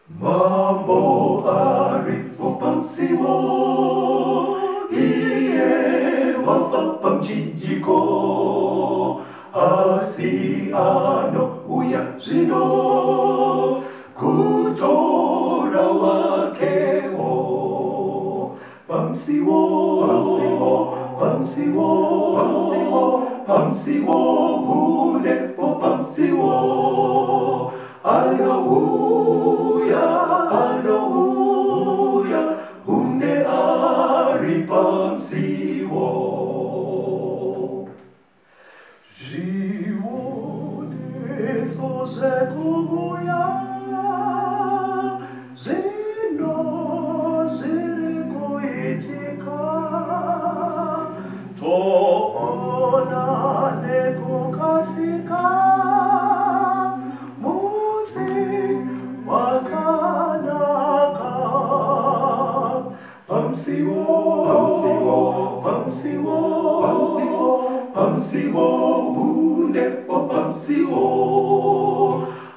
Mambo aripo pamusiwo, iye wafa pamuchinjiko, asi anouya zvino kutora wakewo. Pamusiwo, pamusiwo, pamusiwo, pamusiwo, pamusiwo, hunepo pamusiwo. Anouya, anouya, hunde ari pamusiwo. Zvioniso zvekuuya zvino zviri kuitika, toona nekukasika musi wakanaka. Pamusiwo, pamusiwo, pamusiwo, pamusiwo, pamusiwo, hundepo pamusiwo.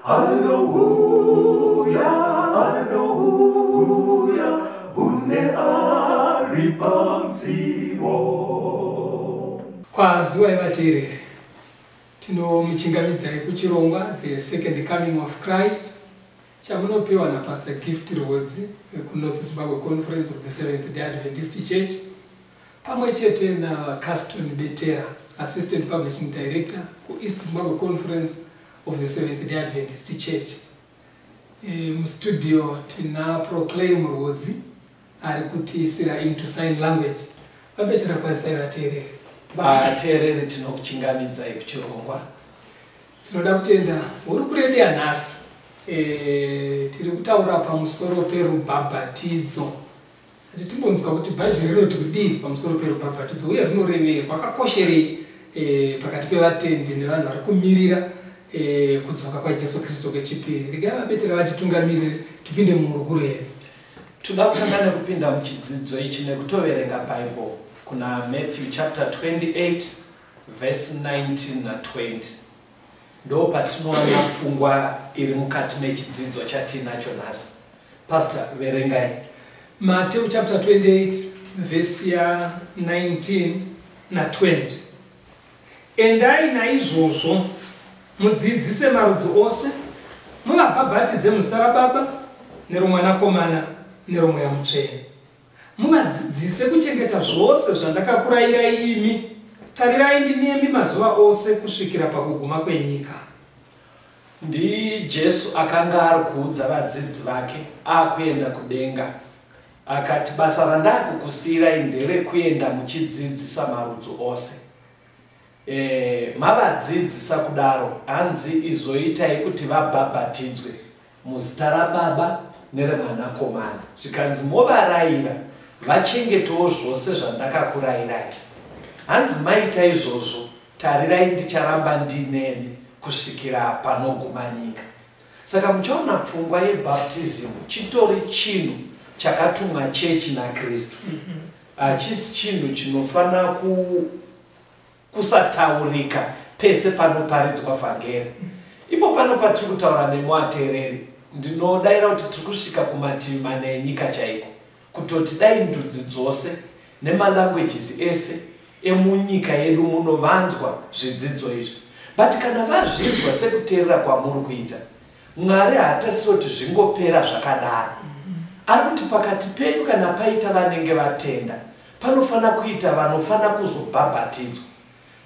Anouya, anouya, hunde ari pamusiwo. Kwaziwai vateereri, tinomuchingamidzai kuchirongwa The Second Coming of Christ chamunopiwa naPastor Gift Rwodzi vekuNorth Zimbabwe Conference of the Seventh Day Adventist Church, pamwe chete naCaston Betera, Assistant Publishing Director kuEast Zimbabwe Conference of the Seventh Day Adventist Church. Mustudio tina Proclaim Rwodzi ari kutiisira into sign language. VaBetera, kwazisai vateereri. Vateereri, tinokuchingamidzai kuchirongwa. Tinoda kutenda hurukuro yedu yanhasi. Tiri kutaura pamusoro perubhabhatidzo. Ati timbonzwa kuti Bhaibheri rinoti kudii pamusoro perubhabhatidzo, uye rinorevei, rwakakosherei pakati pevatendi nevanhu vari kumirira kudzoka kwaJesu Kristu kechipiri. Regai VaBetera vatitungamirire tipinde muhurukuro yedu. Toda kutanga nekupinda muchidzidzo ichi nekutoverenga Bible kuna Matthew chapter 28 verse 19 na20. Ndo patinowana pfungwa iri mukati mechidzidzo chatinacho nhasi. Pastor, verengai. Matthew chapter 28 vhesi ya 19 na20. Endai naizvozvo mudzidzise marudzi ose, muvabhabhatidze muzita raBaba neroMwanakomana neroMweya Mutsvene, muvadzidzise kuchengeta zvose zvandakakurayirai imi. Tarirai, ndinemi mazuva ose kusvikira pakuguma kwenyika. NdiJesu akanga ari kuudza vadzidzi vake akuenda kudenga. Akati, "Basa randakukusiyirai nderekuenda muchidzidzisa marudzi ose." Mavadzidzisa kudaro, hanzi izoitai kuti vabhabhatidzwe muzita raBaba nereMwanakomana. Zvikanzi movarayira vachengetewo zvose zvandakakurayirai. Hanzi maita izvozvo, tarirai, ndicharamba ndinemi kusvikira panoguma nyika. Saka muchaona pfungwa yebaptism chitori chinhu chakatumwa chechi naKristu. Hachisi chinhu chinofanira kusataurika pese panoparidzwa vhangeri. Ipo pano patiri kutaura nemuateereri, ndinodayira kuti tiri kusvika kumativi mana enyika chaiko, kutoti dai ndudzi dzose nemalanguages ese emunyika yedu muno vanzwa zvidzidzo izvi. But kana vazvinzwa sekuteerera kwamuri kuita, Mwari haatasiri kuti zvingopera zvakadaro. Ari kuti pakati penyu kana paita vanenge vatenda, panofanira kuita vanofanira kuzobhabhatidzwa.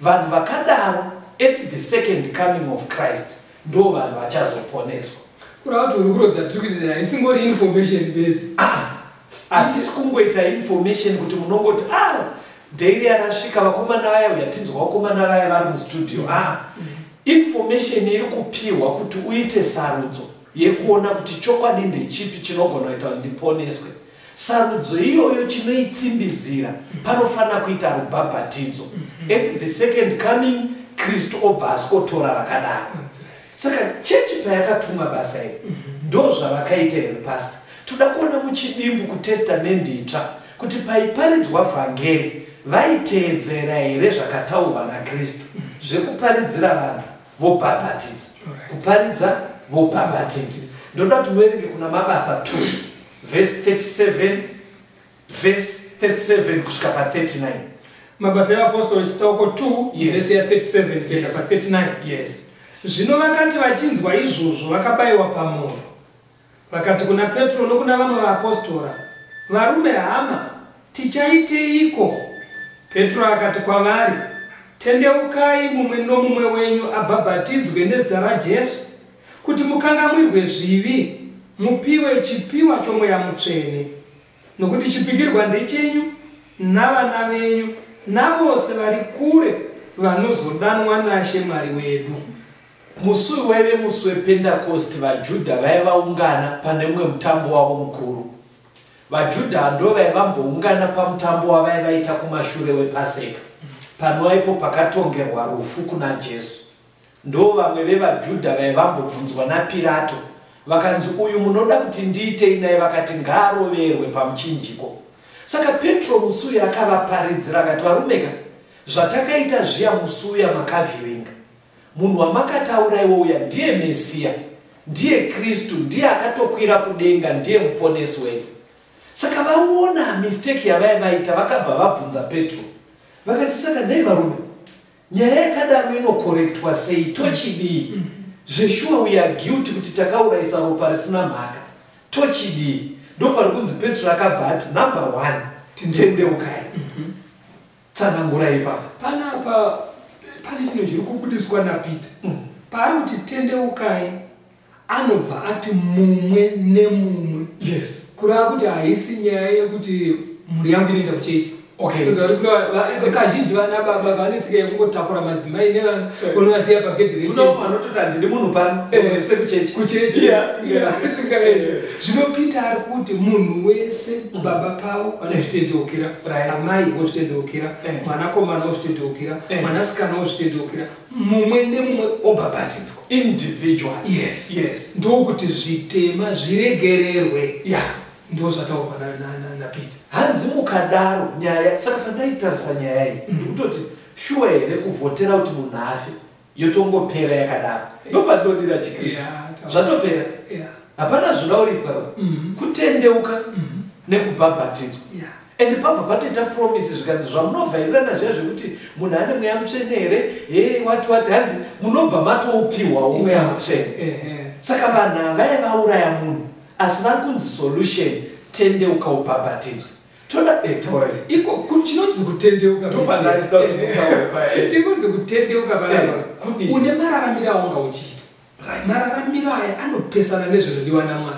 Vanhu vakadaro at the second coming of Christ ndo vanhu vachazoponeswa. Kureva kuti hurukuro dzatiri kuita haisingori information bedzi. Ah, hatisi kungoita information kuti munongoti, "Ah, daily yarasvika, vakomana vaya uya, tinzwa vakomana vaya vari mustudio." Ah, information iri kupiwa kuti uite sarudzo yekuona kuti chokwadi ndechipi chinogona kuita kuti ndiponeswe. Sarudzo iyoyo chinoitsimbidzira, panofanira kuita rubhabhatidzo. At the second coming, Kristu obva asikotora vakadaro. Saka chechi payakatumwa basa iri, ndo zvavakaita here, Pastor? Toda kuona muchidimbu kuTestamendi Itsva kuti paiparidzwa vhangeri vaiteedzera here zvakataurwa naKristu zvekuparidzira vanhu vobhabhatidza, kuparidza vobhabhatidza. Ndoda kuti uverenge kuna Mabasa 2 vhesi 37, vhesi 37 kusvika pa39. Mabasa evapostori chitsauko 2, vhesi ya37 kuenda pa39. Yes. Zvino vakati vachinzwa izvozvo, vakabayiwa pamwoyo, vakati kuna Petro nokuna vamwe vaapostora, "Varume hama, tichaiteiko?" Petro akati kwavari, "Tendeukai, mumwe nomumwe wenyu abhabhatidzwe nezita raJesu kuti mukangamwirwe zvivi, mupiwe chipiwa choMweya Mutsvene. Nokuti chipikirwa ndechenyu navana venyu navose vari kure vanozodanwa naShe Mwari wedu." Musi uyu waive musi wePendakosti. VaJudha vaivaungana pane mumwe mutambo wavo mukuru. VaJudha ndo vaivamboungana pamutambo wavaivaita kumashure wePaseka, panova ipo pakatongerwa rufu kuna Jesu. Ndo vamwe vevaJudha vaivambobvunzwa naPirato, vakanzi, "Uyu munoda kuti ndiitei naye?" Vakati, "Ngaaroverwe pamuchinjiko." Saka Petro musi uyu akavaparidzira, akati, "Varumeka, zvatakaita zviya musi uya makavhiringa. Munhu wamakataura iwo uya ndiye Mesiya, ndiye Kristu, ndiye akatokwira kudenga, ndiye muponesi wedu." Saka vaona mistake yavaivaita, vakabva vabvunza Petro, vakati, "Saka nhai varume, nyaya yakadaro inocorrectwa sei? Tochidii? Zveshuwa we are guilty kuti takaurayisa ropa risina mhaka. Tochidii?" Ndopari kunzi Petro akabva ati, "Number one, tendeukai." Tsanangurai ipapo. Panapa pane chinhu chiri kubudiswa naPeter. Paari kuti tendeukai, anobva ati mumwe nemumwe. Kureva kuti haisi nyaya yekuti mhuri yangu inoenda kuchechi. Kuziva kuti kazhinji vana baba vane tsika yekungotakura madzimai nevana unovasiya pagedhi rechechi. Kuno vanototi, "Handidi munhu pano." Sekuchechi. Kuchechi. Isingaendi. Zvino Peter ari kuti munhu wese, baba pavo vanozvitendeukira, amai vozvitendeukira, mwanakomana wozvitendeukira, mwanasikana wozvitendeukira, mumwe nemumwe obhabhatidzwa. Individual. Yes. Ndokuti zvitema zviregererwe. Ndo zvataurwa naPeter. Hanzi mukadaro nyaya. Saka pandaitarisa nyaya iyi, ndikutoti, shuwa here kuvhotera kuti munhu afe, yotongopera yakadaro? Ndopandinodira chiKristu. Zvatopera, hapana zvoda uripwa. Kutendeuka nekubhabhatidzwa. Ende pabva patoita promise, zvikanzi zvamunovhairirana zviya zvekuti munhu ane Mweya Mutsvene here, he wati wati, hanzi munobva matoupiwawo Mweya Mutsvene. Saka vanhu ava vauraya munhu, asi vari kunzi solution, tendeuka ubhabhatidzwe. Toda taurai. Iko chinonzi kutendeuka. Ndopandandida kuti mutaure paya. Chinonzi kutendeuka panapa, Kudii? une mararamiro aunga uchiita. Mararamiro aya anopesana nezvinodiwa naMwari.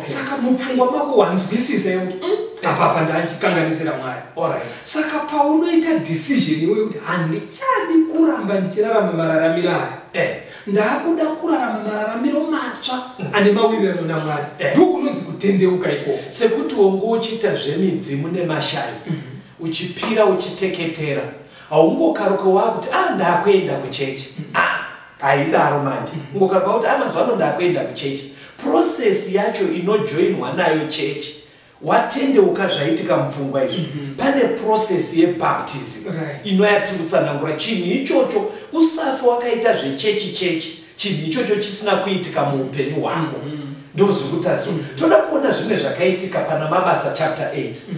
Saka mupfungwa mako wanzwisisa yekuti, apapa ndandikanganisira Mwari." Saka paunoita decision iwe yekuti handichadi kuramba ndichirarama mararamiro aya, ndaakuda kurarama mararamiro matsva ane mawirirano naMwari, ndokunonzi kutendeuka ikoko. Sekuti wonge uchiita zvemidzimu nemashayi, uchipira, uchiteketera, haungokaruka waakuti, "A, ndakuenda kuchechi." Ah, haidaro manje. Ungokaruka kuti, "A, mazuva ano ndakuenda kuchechi." Process yacho inojoinwa nayo chechi, watendeuka, zvaitika mupfungwa izvi, pane process yebaptism inoyatiri kutsanangura. Chinhu ichocho usafe wakaita zvechechi chechi chinhu ichocho chisina kuitika muupenyu hwako. Ndozvekutaziva. Toda kuona zvimwe zvakaitika pana Mabasa chapter 8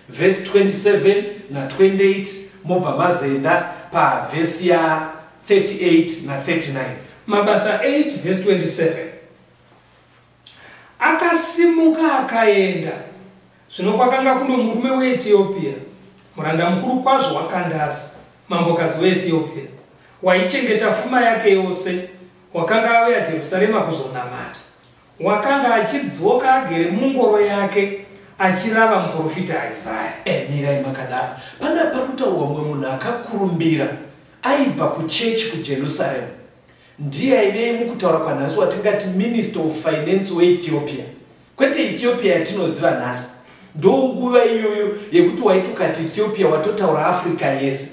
vhesi 27 na28, mobva mazoenda pavhesi ya38 na39. Mabasa 8 vhesi 27: Akasimuka akaenda. Zvino kwakanga kuno murume weEtiopia, muranda mukuru kwazvo waKandasi, mambokadzi weEtiopia, waichengeta fuma yake yose, wakanga auya Jerusarema kuzonamata. Wakanga achidzoka agere mungoro yake, achirava muprofita Isaya. Mirai makadaro. Pana pari kutaurwa mumwe munhu akakurumbira aibva kuchechi kuJerusarema. Ndiye aive, mukutaura kwanhasi watingati minister of finance weEthiopia. Kwete Ethiopia yatinoziva nhasi. Ndo nguva iyoyo yekuti waiti ukati Ethiopia, watotaura Africa yese.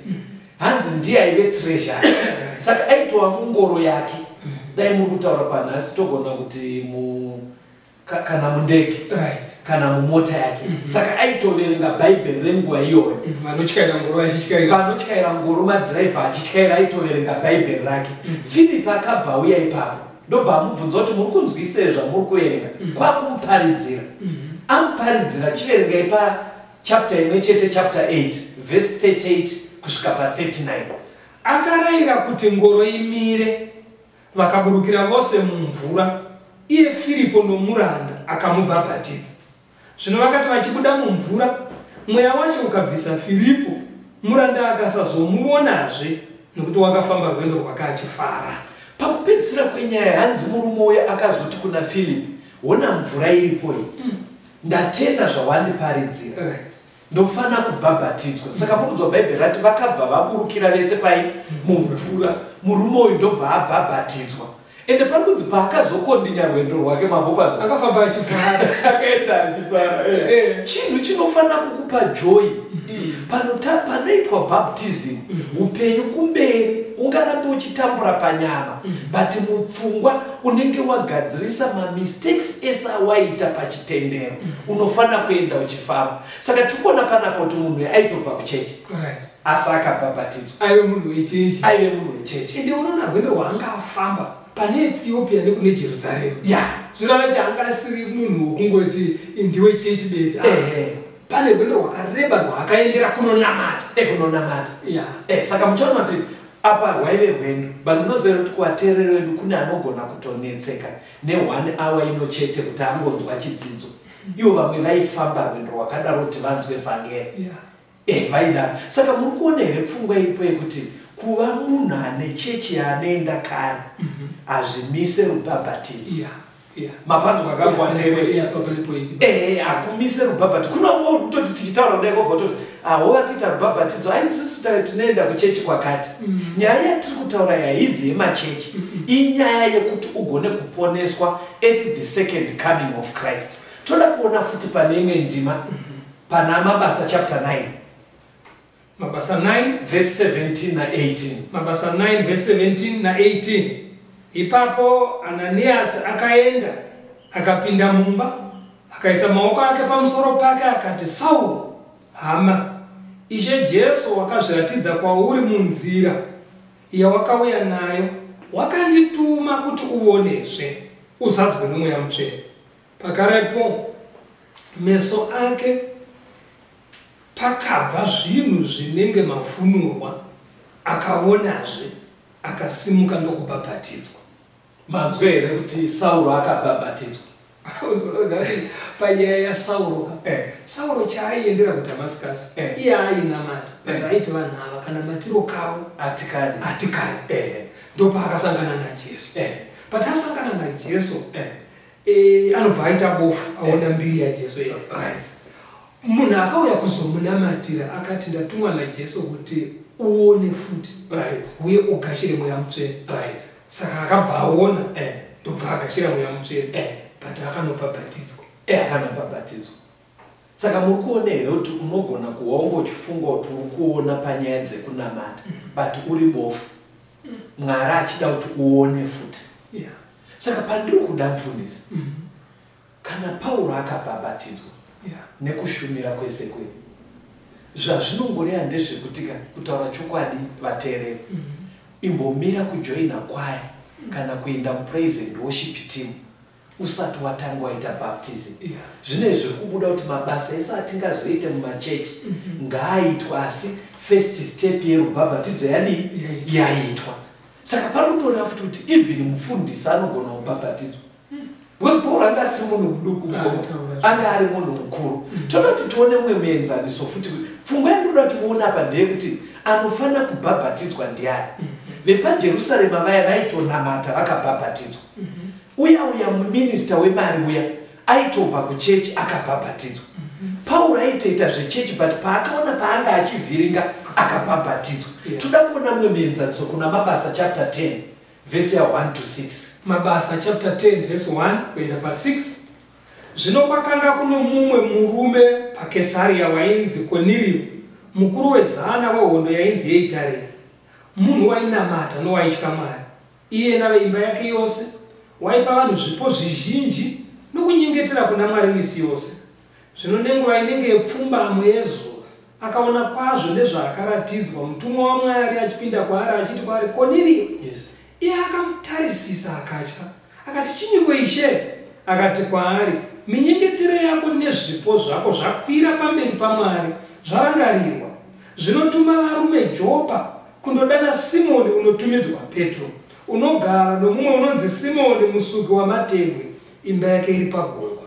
Hanzi ndiye aive treasurer. Saka aitova mungoro yake. Dai muri kutaura kwanhasi, togona kuti kana mundege, kana mumota yake. Saka aitoverenga Bhaibheri renguva iyoyo. Vanotyaira ngoro vachityaira. Vanotyaira ngoro, madhiraivha achityaira, aitoverenga Bhaibheri rake. Filipi akabva auya ipapo. Ndobva amubvunza kuti muri kunzwisei zvamuri kuverenga. Kwakumuparidzira. Amuparidzira, chiverengai pachapter imwe chete, chapter 8 verse 38 kusvika pa39. Akarayira kuti ngoro imire, vakaburukira vose mumvura, iye Firipo nomuranda akamubhabhatidza. Zvino vakati vachibuda mumvura, mweya wacho ukabvisa Firipo, muranda akasazomuonazve, nokuti wakafamba rwendo rwake achifara. Pakupedzisira kwenyaya, hanzi murume uyo akazoti kuna Filipi, "Hona mvura iripo iyi. Ndatenda zvawandiparidzira. Ndofana kubhabhatidzwa." Saka mukunzwa Bhaibheri rati vakabva vaburukira vese pai? Mumvura. Murume uyu ndobva abhabhatidzwa. Ende pari kunzi paakazokondinya rwendo rwake, mambopanzwa? Akafamba achifara. Akaenda achifara. Chinhu chinofanira kukupa joy panoitwa baptism, upenyu kumberi ungarambe uchitambura panyama, but mupfungwa unenge wagadzirisa mamistakes ese awaita pachitendero. Unofanira kuenda uchifamba. Saka tiri kuona panapa kuti munhu uyu aitobva kuchechi, asi akabhabhatidzwa. Aive munhu wechechi. Aive munhu wechechi. Ende unoona rwendo rwaanga afamba pane Ethiopia nekune Jerusarema, zvireva kuti anga asiri munhu wokungoti ndiwe chechi bedzi. Pane rwendo rwakareba rwaakaendera kunonamata. Ekunonamata. Saka muchaona kuti apa rwaive rwendo, but munoziva kuti kuvateereri vedu kune anogona kutonetseka ne1 hour ino chete kuti angonzwa chidzidzo. Ivo vamwe vaifamba rwendo rwakadaro kuti vanzwe vhangeri. Vaidaro. Saka muri kuona here pfungwa iripo yekuti kuva munhu ane chechi yaanoenda kare hazvimise rubhabhatidzo? Mapanzwa akakuvateereri? Yeah, pane point. Hakumise rubhabhatidzo. Kuna kutoti tichitaura kudai kobva kutoti aho vari kuita rubhabhatidzo, ai isusu tinoenda kuchechi kwakati. Nyaya yatiri kutaura haizi yemachechi, inyaya yekuti ugone kuponeswa at the second coming of Christ. Toda kuona futi pane imwe ndima, pana Mabasa chapter 9. Mabasa 9. Verse 17 na18. Mabasa 9 verse 17 na18. Ipapo Ananiasi akaenda, akapinda mumba, akaisa maoko ake pamusoro pake, akati, "Sauro, hama, Ishe Jesu wakazviratidza kwauri munzira yawakauya nayo, wakandituma kuti uonezve, uzadzwe noMweya Mutsvene." Pakarepo meso ake pakabva zvinhu zvinenge mafunurwa, akaonazve, akasimuka ndokubhabhatidzwa. Manzwa here kuti Sauro akabhabhatidzwa? Unoziva kuti panyaya yaSauro ka, Sauro chaaiendera kuDhamascus, iye ainamata, but aiti vanhu ava kana matiro kavo atikadi. Atikadi. Ndopaakasangana naJesu. But asangana naJesu, anobva aita bofu, aona mbiri yaJesu iye. Munhu akauya kuzomunamatira akati, "Ndatumwa naJesu kuti uone futi uye ugashire Mweya Mutsvene." Saka akabva aona, ndobva agashira Mweya Mutsvene, but akanobhabhatidzwa. Akanobhabhatidzwa. Saka muri kuona here kuti unogona kuva unge uchifunga kuti uri kuona panyaya dzekunamata, but uri bofu, Mwari achida kuti uone futi? Saka pandiri kuda, mufundisi, kana Pauro akabhabhatidzwa nekushumira kwese kwedu, zvazvinongoreva ndezvekuti kutaura chokwadi, vateereri, imbomira kujoina kwaya kana kuenda mupraise and worship team usati watanga waita baptism. Zvine zviri kubuda kuti mabasa ese atingazoite mumachechi ngaaitwa, asi first step yerubhabhatidzo yadii? Yaitwa. Yaitwa. Saka pari kutoreva futi kuti even mufundisi anogona kubhabhatidzwa, because Paul anga asiri munhu muduku. Ah, taura. Anga ari munhu mukuru. Toda kuti tione mumwe muenzaniso futi. Pfungwa yandinoda kuti muone apa ndeyekuti anofanira kubhabhatidzwa ndiani? VepaJerusarema vaya vaitonamata vakabhabhatidzwa. Uya uya muminista wemari uya aitobva kuchechi, akabhabhatidzwa. Pauro aitoita zvechechi, but paakaona paanga achivhiringa, akabhabhatidzwa. Toda kuona mumwe muenzaniso kuna Mabasa chapter 10 vhesi ya1 to 6. Mabasa chapter 10 verse 1 kuenda pa6. Zvino kwakanga kuno mumwe murume paKesaria wainzi Konirio, mukuru wezana wehondo yainzi yeItaria, munhu wainamata nowaitya Mwari, iye naveimba yake yose. Waipa vanhu zvipo zvizhinji nokunyengetera kuna Mwari misi yose. Zvino nenguva inenge yepfumbamwe yezuva akaona kwazvo nezvaakaratidzwa, mutumwa waMwari achipinda kwaari achiti kwaari, "Konirio." Iye akamutarisisa akatya, akati, "Chinyiko, Ishe?" Akati kwaari, "Minyengetero yako nezvipo zvako zvakwira pamberi paMwari, zvarangarirwa. Zvinotuma varume Jopa kundodana Simoni unotumidzwa Petro, unogara nomumwe unonzi Simoni musuki wamatebwe, imba yake iri pagungwa."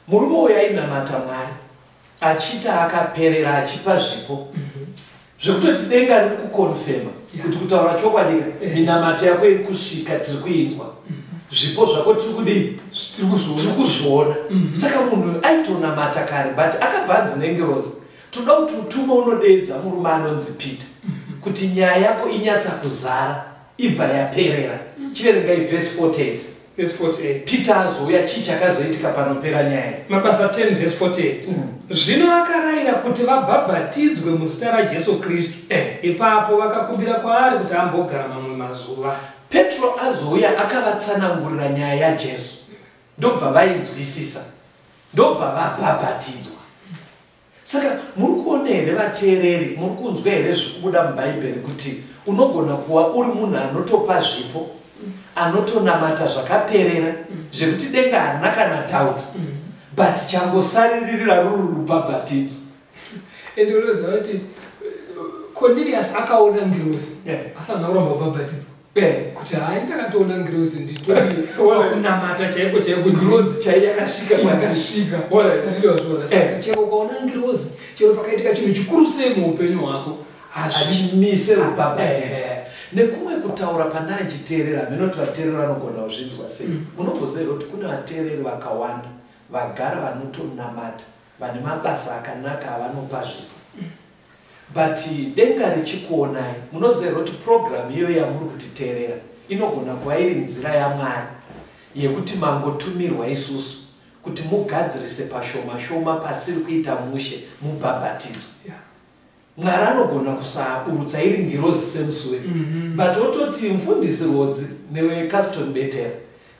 Murume uyu ainamata Mwari achiita akaperera, achipa zvipo zvekutoti denga riri kuconfirma kuti, kutaura chokwadi, minamato yako iri kusvika, tiri kuinzwa, zvipo zvako tiri kudii? Tiri kuzviona. Tiri kuzviona. Saka munhu uyu aitonamata kare, but akabva anzi nengirozi, "Toda kuti utume unodeedza murume anonzi Peter kuti nyaya yako inyatsa kuzara, ibva yaperera." Chiverengai vhesi 48. Verse 48. Peter azouya, chii chakazoitika panopera nyaya? Mabasa 10 verse 48. Zvino akarayira kuti vabhabhatidzwe muzita raJesu Kristu. Ipapo vakakumbira kwaari kuti ambogara mamwe mazuva. Petro azouya, akavatsanangurira nyaya yaJesu, ndobva vainzwisisa, ndobva vabhabhatidzwa. Saka muri kuona here, vateereri, muri kunzwa here zviri kubuda muBhaibheri, kuti unogona kuva uri munhu anotopa zvipo, anotonamata zvakaperera, zvekuti denga harina kana doubt, but changosaririra ruri rubhabhatidzo? Ende unoziva kuti Cornelius akaona ngirozi asi haana kuramba kubhabhatidzwa, kuti, "Hai, ndakatoona ngirozi, nditori kunamata chaiko chaiko." Ngirozi chai yakasvika. Yakasvika. Ndinozviona. Saka chero ukaona ngirozi, chero pakaitika chinhu chikuru sei muupenyu hwako, hachimise rubhabhatidzo. Nekumwe kutaura, pandachiteerera, minoti vateereri vanogona kuzvinzwa sei? Munomboziva here kuti kune vateereri vakawanda vagara vanotonamata, vane mabasa akanaka avanopa zvipo, but denga richikuonai? Munoziva here kuti purogiramu iyoyo yamuri kutiteerera inogona kuva iri nzira yaMwari yekuti mangotumirwa isusu kuti mugadzirise pashoma shoma pasiri kuita mushe, mubhabhatidzo? Mwari anogona kusaburutsa iri ngirozi semusuwe, but ototi, "Mufundisi Rwodzi neweCaston Betera,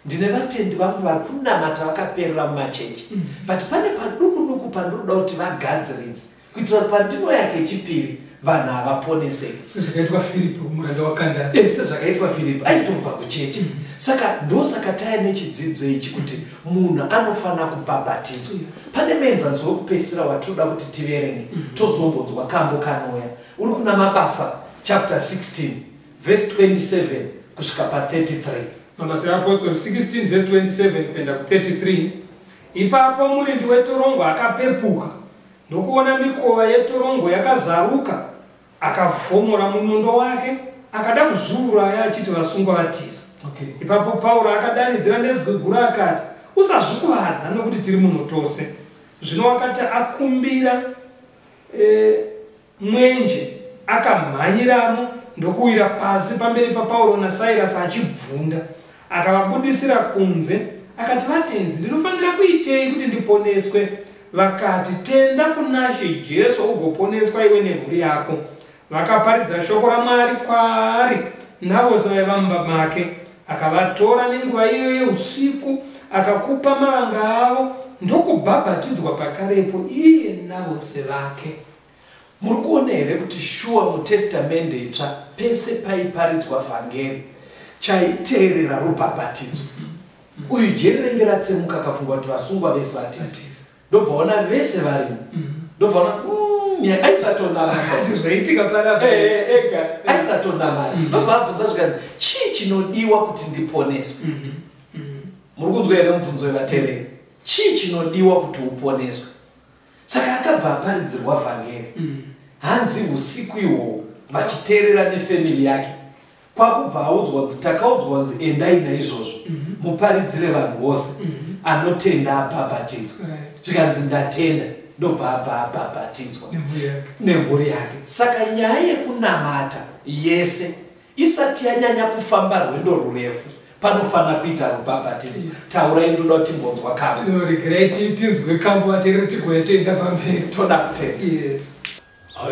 ndine vatendi vangu vari kunamata vakaperera mumachechi, but pane paduku duku pandinoda kuti vagadziridze kuitira kuti pandinouya kechipiri vanhu havaponeseki." Sezvakaitwa Firipo muranda waKandasi. Sezvakaitwa Firipo, aitobva kuchechi. Saka ndosaka taya nechidzidzo ichi kuti munhu anofanira kubhabhatidzwa. Pane muenzaniso wekupedzisira watinoda kuti tiverenge, tozombonzwa kambo kanouya. Uri kuna Mabasa chapter 16 verse 27 kusvika pa33. Mabasa eApostori 16 verse 27 kuenda ku33. Ipapo murindi wetorongo akapepuka, ndokuona mikova yetorongo yakazaruka, akavhomora munondo wake, akada kuzviuraya, achiti vasungwa vatiza. Ipapo Pauro akadanidzira nezwi guru akati, "Usazvikuvadza, nokuti tiri muno tose." Zvino wakati akumbira mwenje, akamhanyiramo, ndokuwira pasi pamberi paPauro naSairasi achibvunda. Akavabudisira kunze, akati, "Vatenzi, ndinofanira kuitei kuti ndiponeswe?" Vakati, "Tenda kunaShe Jesu, ugoponeswa iwe nemhuri yako." Vakaparidza shoko raMwari kwaari navose vaiva mumba make. Akavatora nenguva iyo yeusiku, akakupa mavanga avo, ndokubhabhatidzwa pakarepo, iye navose vake. Muri kuona here kuti shuwa muTestamende Itsva pese paiparidzwa vhangeri chaiteerera rubhabhatidzo? Uyu jeri renge ratsemuka, akafunga kuti vasungwa vese vatiza, ndobva ona vese varimo, ndobva ona kuti aisatonamata. Ati zvaitika panapa. Ega aisatonamata. Ndobva abvunza zvikanzi, "Chii chinodiwa kuti ndiponeswe?" Muri kunzwa here mubvunzo wevateereri? Chii chinodiwa kuti uponeswe? Saka akabva aparidzirwa vhangeri. Hanzi usiku ihwohwo vachiteerera nefamily yake, kwakubva audzwa kunzi, "Takaudzwa kunzi endai naizvozvo, muparidzire vanhu vose, anotenda abhabhatidzwa." Zvikanzi, "Ndatenda." Ndobva abva abhabhatidzwa nemhuri yake. Nemhuri yake. Saka nyaya yekunamata yese isati yanyanya kufamba rwendo rurefu, panofanira kuita rubhabhatidzo. Taurai, ndoda kuti timbonzwa kambo. No, regerai tinzwe kambo, vateereri, tigouya toenda pamberi. Toda kutenda. Yes.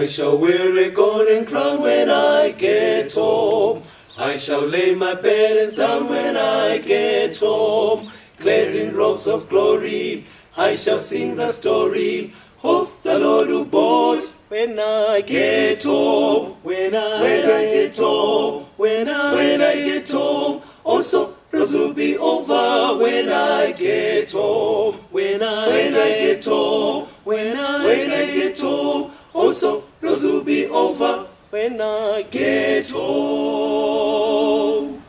I shall wear a golden crown when I get home. I shall lay my burdens down when I get home. Clad in robes of glory, I shall sing the story of the Lord who bought. When I get home, when I get home, when I get All sorrows will be over when I get home. When I get home, when I get home, all sorrows will be over when I get home.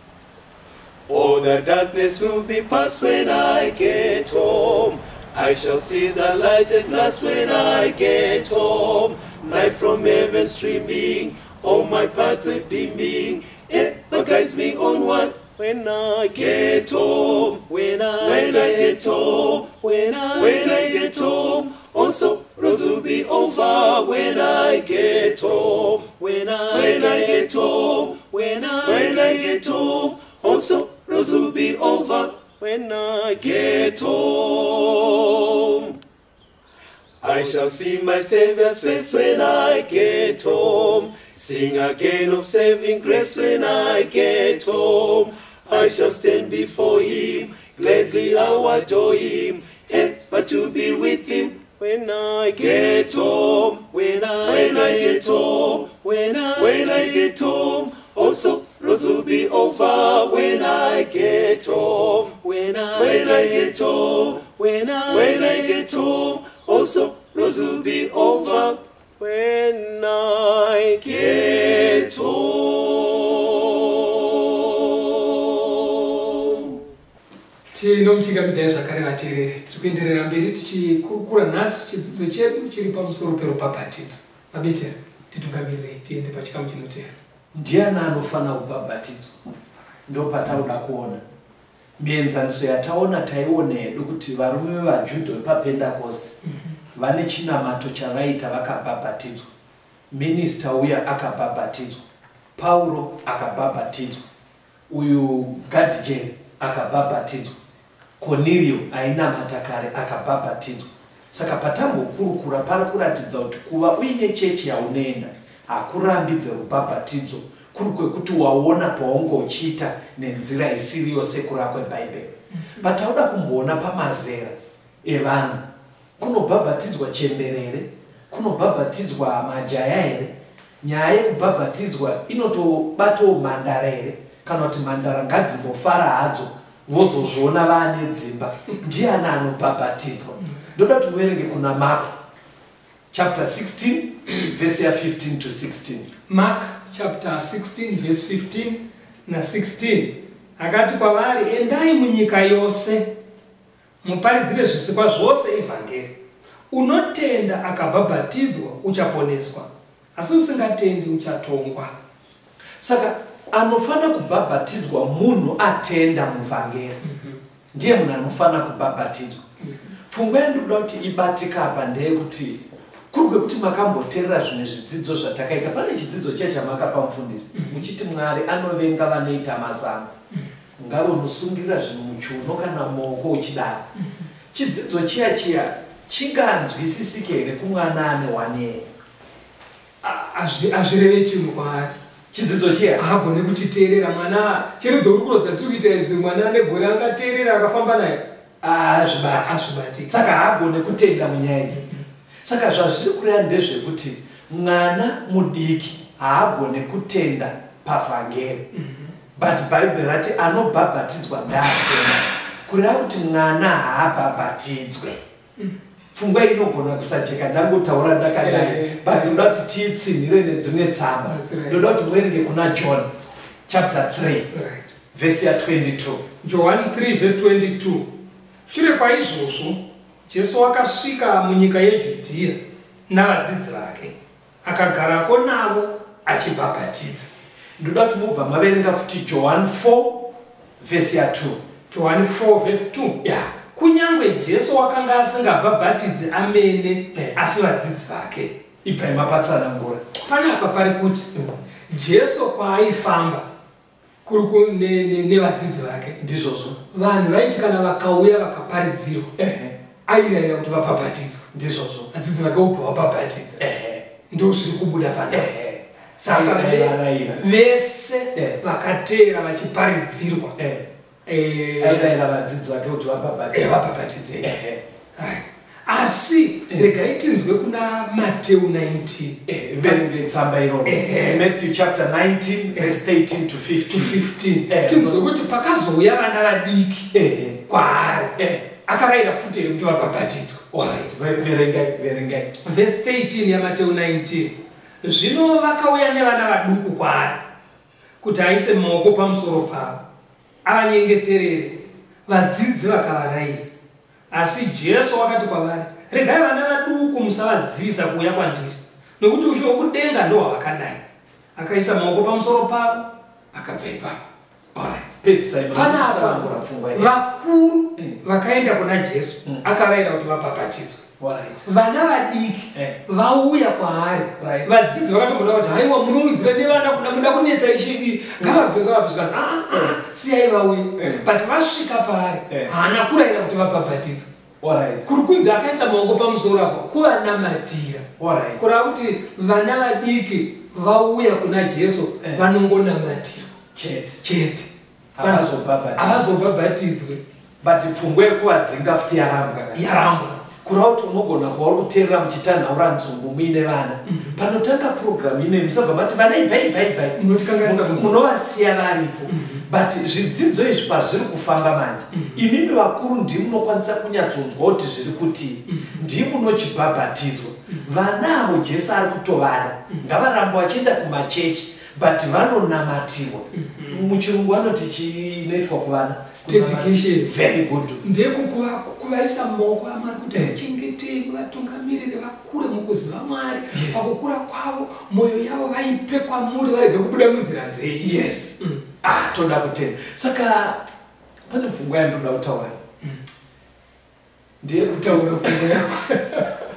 All the darkness will be past when I get home. I shall see the light at last when I get home. Light from heaven streaming, on my pathway beaming, ever guides me onward. When I get home, when I get home, when I get home, all sorrows will be over when I get home. When I get home, when I get home, all sorrows will be over when I get home. I shall see my Savior's face when I get home. Sing again of saving grace when I get home. I shall stand before him, gladly I will adore him, ever to be with him. When I get home, when I get home, when I get home, all sorrows will be over when I get home. When I get home, when I get home, all sorrows will be over when I get home. Tinomuchingamidzai zvakare vateereri. Tiri kuenderera mberi tichikurukura nhasi chidzidzo chedu chiri pamusoro perubhabhatidzo. Mabetera, titungamirirei tiende pachikamu chinotevera. Ndiani anofanira kubhabhatidzwa? Ndopatauda kuona. Mienzaniso yataona taiona hedu kuti varume vevaJudha vepaPentecost vane chinamato chavaita vakabhabhatidzwa. Minista uya akabhabhatidzwa. Pauro akabhabhatidzwa. Uyu Gadhijeri akabhabhatidzwa. Kornerio ainamata kare akabhabhatidzwa. Saka patambokurukura pari kuratidza kuti kuva uine chechi yaunoenda hakurambidze rubhabhatidzo, kuri kwekuti waona paunge uchiita nenzira isiriyo sekura kweBhaibheri. Patauda kumboona pamazera evanhu, kunobhabhatidzwa chemberere, kunobhabhatidzwa majaya here? Nyaya yekubhabhatidzwa inotobatawo mhandara here? Kana kuti mhandara ngadzimbofara hadzo vozozviona vaane dzimba. Ndiani anobhabhatidzwa? Ndoda kuti uverenge kuna Marko chapter 16 verse ya 15 to 16. Mark chapter 16 verse 15 na 16. Akati kwavari, endai munyika yose muparidzire zvisikwa zvose ivhangeri. Unotenda akabhabhatidzwa uchaponeswa, asi usingatendi uchatongwa. Saka anofanira kubhabhatidzwa munhu atenda muvhangeri. Ndiye munhu anofanira kubhabhatidzwa. Pfungwa yandinoda kuti ibatika apa ndeyekuti kuri kwekuti makamboteerera zvimwe zvidzidzo zvatakaita. Pane chidzidzo chiya chamakapa mufundisi muchiti Mwari anovenga vanoita mazano. Ungave unosungirira zvinhu muchiuno kana mumaoko uchidaro. Chidzidzo chiya chiya chinganzwisisike here kumwana ane 1 year? Azvireve chinhu kwaari. Chidzidzo chiya haagone kuchiteerera mwana. Chero dzorukuro dzatiri kuita idzi, mwana ane gore angateerera akafamba naye azvibati. Saka haagone kutenda munyaya idzi. Saka zvazviri kureva ndezvekuti mwana mudiki haagone kutenda pavhangeri. But Bhaibheri rati anobhabhatidzwa ndaatenda. Kureva kuti mwana haabhabhatidzwe. Pfungwa inogona kusajeka, ndangotaura ndakadai, but ndoda kuti tiitsinhire nedzimwe tsamba. Ndoda kuti muverenge kuna John chapter 3 verse ya 22. John 3 verse 22. Shure kwaizvozvo Jesu akasvika munyika yeJudhiya navadzidzi vake, akagarako navo achibhabhatidza. Ndoda kuti mubva maverenga futi John 4 verse ya 2. John 4 verse 2. Yeah. Kunyangwe Jesu wakanga asingabhabhatidzi amene, asi vadzidzi vake. Ibvai mapatsanangura. Panapa pari kuti Jesu kwaaifamba kuri nevadzidzi vake. Ndizvozvo. Vanhu vaiti kana vakauya vakaparidzirwa, airayira kuti vabhabhatidzwe. Ndizvozvo. Vadzidzi vake vobva vabhabhatidza. Ndo zviri kubuda panapa. Saka vese vakateera vachiparidzirwa, airayira vadzidzi vake kuti vabhabhatidzwe. Vabhabhatidzwe. Asi regai tinzwe kuna Mateu 19. Verenge tsamba iroro. Matthew chapter 19 verse 13 to 15. To 15. Tinzwe kuti pakazouya vana vadiki kwaari, akarayira futi here kuti vabhabhatidzwe. Alright, verengai, verengai. Verse 13 yaMateu 19. Zvino vakauya nevana vaduku kwaari kuti aise maoko pamusoro pavo avanyengeterere. Vadzidzi vakavarayira. Asi Jesu wakati kwavari, regai vana vaduku, musavadzivisa kuuya kwandiri, nokuti ushe hwokudenga ndohwavakadai. Akaisa maoko pamusoro pavo, akabva ipapo. Alright, pedzisai. Panapa Tsanangura pfungwa iyi. vakuru vakaenda kuna Jesu, akarayira kuti vabhabhatidzwe. Vana vadiki vauya kwaari. Vadzidzi vakatomboda kuti, haiwa, munounzira nevana kuna muda kunetsa ishe, ngavabve, ngavabve. Zvikanzi, "Ah, ah, ah, siyai vauye." But vasvika paari, haana kurayira kuti vabhabhatidzwe. Kuri kunzi akaisa maoko pamusoro apo kuvanamatira. Kureva kuti vana vadiki vauya kuna Jesu, vanongonamatira chete. Chete. Havazobhabhatidzwe. Havazobhabhatidzwe. But pfungwa yekuvadzinga futi yarambwa. Yarambwa. Kureva kuti unogona kuva uri kuteerera muchitanhaura nzungu muine vana. Panotanga purogiramu inoyi, musabva mati vana ibvai, ibvai, ibvai. Munotikanganisa kunzwa. Munovasiya varipo. But zvidzidzo izvi pazviri kufamba manje, imimi vakuru ndimunokwanisa kunyatsonzwa kuti zviri kutii, ndimunochibhabhatidzwa. Vana avo Jesu ari kutovada, ngavaramba vachienda kumachechi, but vanonamatirwa. Muchirungu vanoti chii inoitwa kuvana? Dedication. Very good. Ndekukuvaisa maoko aMwari kuti vachengetei, vatungamirire, vakure mukuziva Mwari. Pakukura kwavo, mwoyo yavo vaipe kwamuri, varege kubuda munzira dzenyu. Yes. Ah, toda kutenda. Saka pane pfungwa yandoda kutaura, ndeyekutaura pfungwa yako.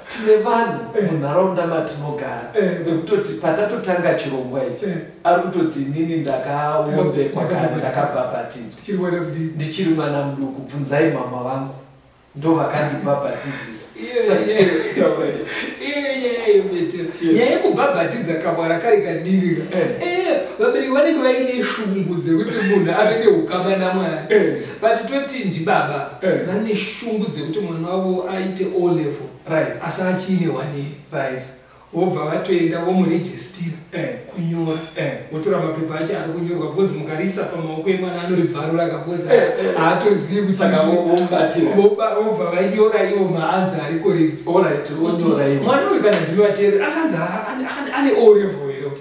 Tine vanhu munharaunda matinogara vekutoti patatotanga chirongwa ichi, ari kutoti, inini ndakaombekwa kare, ndakabhabhatidzwa Chiri mwana kudii? Ndichiri mwana muduku. Bvunzai mama vangu, ndo vakandibhabhatidzisa. Taura. Iyo nyaya yemetero, nyaya yekubhabhatidza kamwana kari kadiki ka. Vabereki vanenge vaine shungu dzekuti munhu ave neukama naMwari. But toti ndibaba vane shungu dzekuti mwana wavo aite O level, asi achiine 1 year. Vobva vatoenda vomurejistira, kunyora, votora mapepa acho ari kunyorwa, because mukarisa pamaoko emwana anoribvarura kaboza, haatozivi kuti Saka vomubatira. Vobva vanyora ivo maanswer ari correct. Alright, vonyora ivo. Mwana uyu, kana ndimi vateereri, akanzi ane O level here?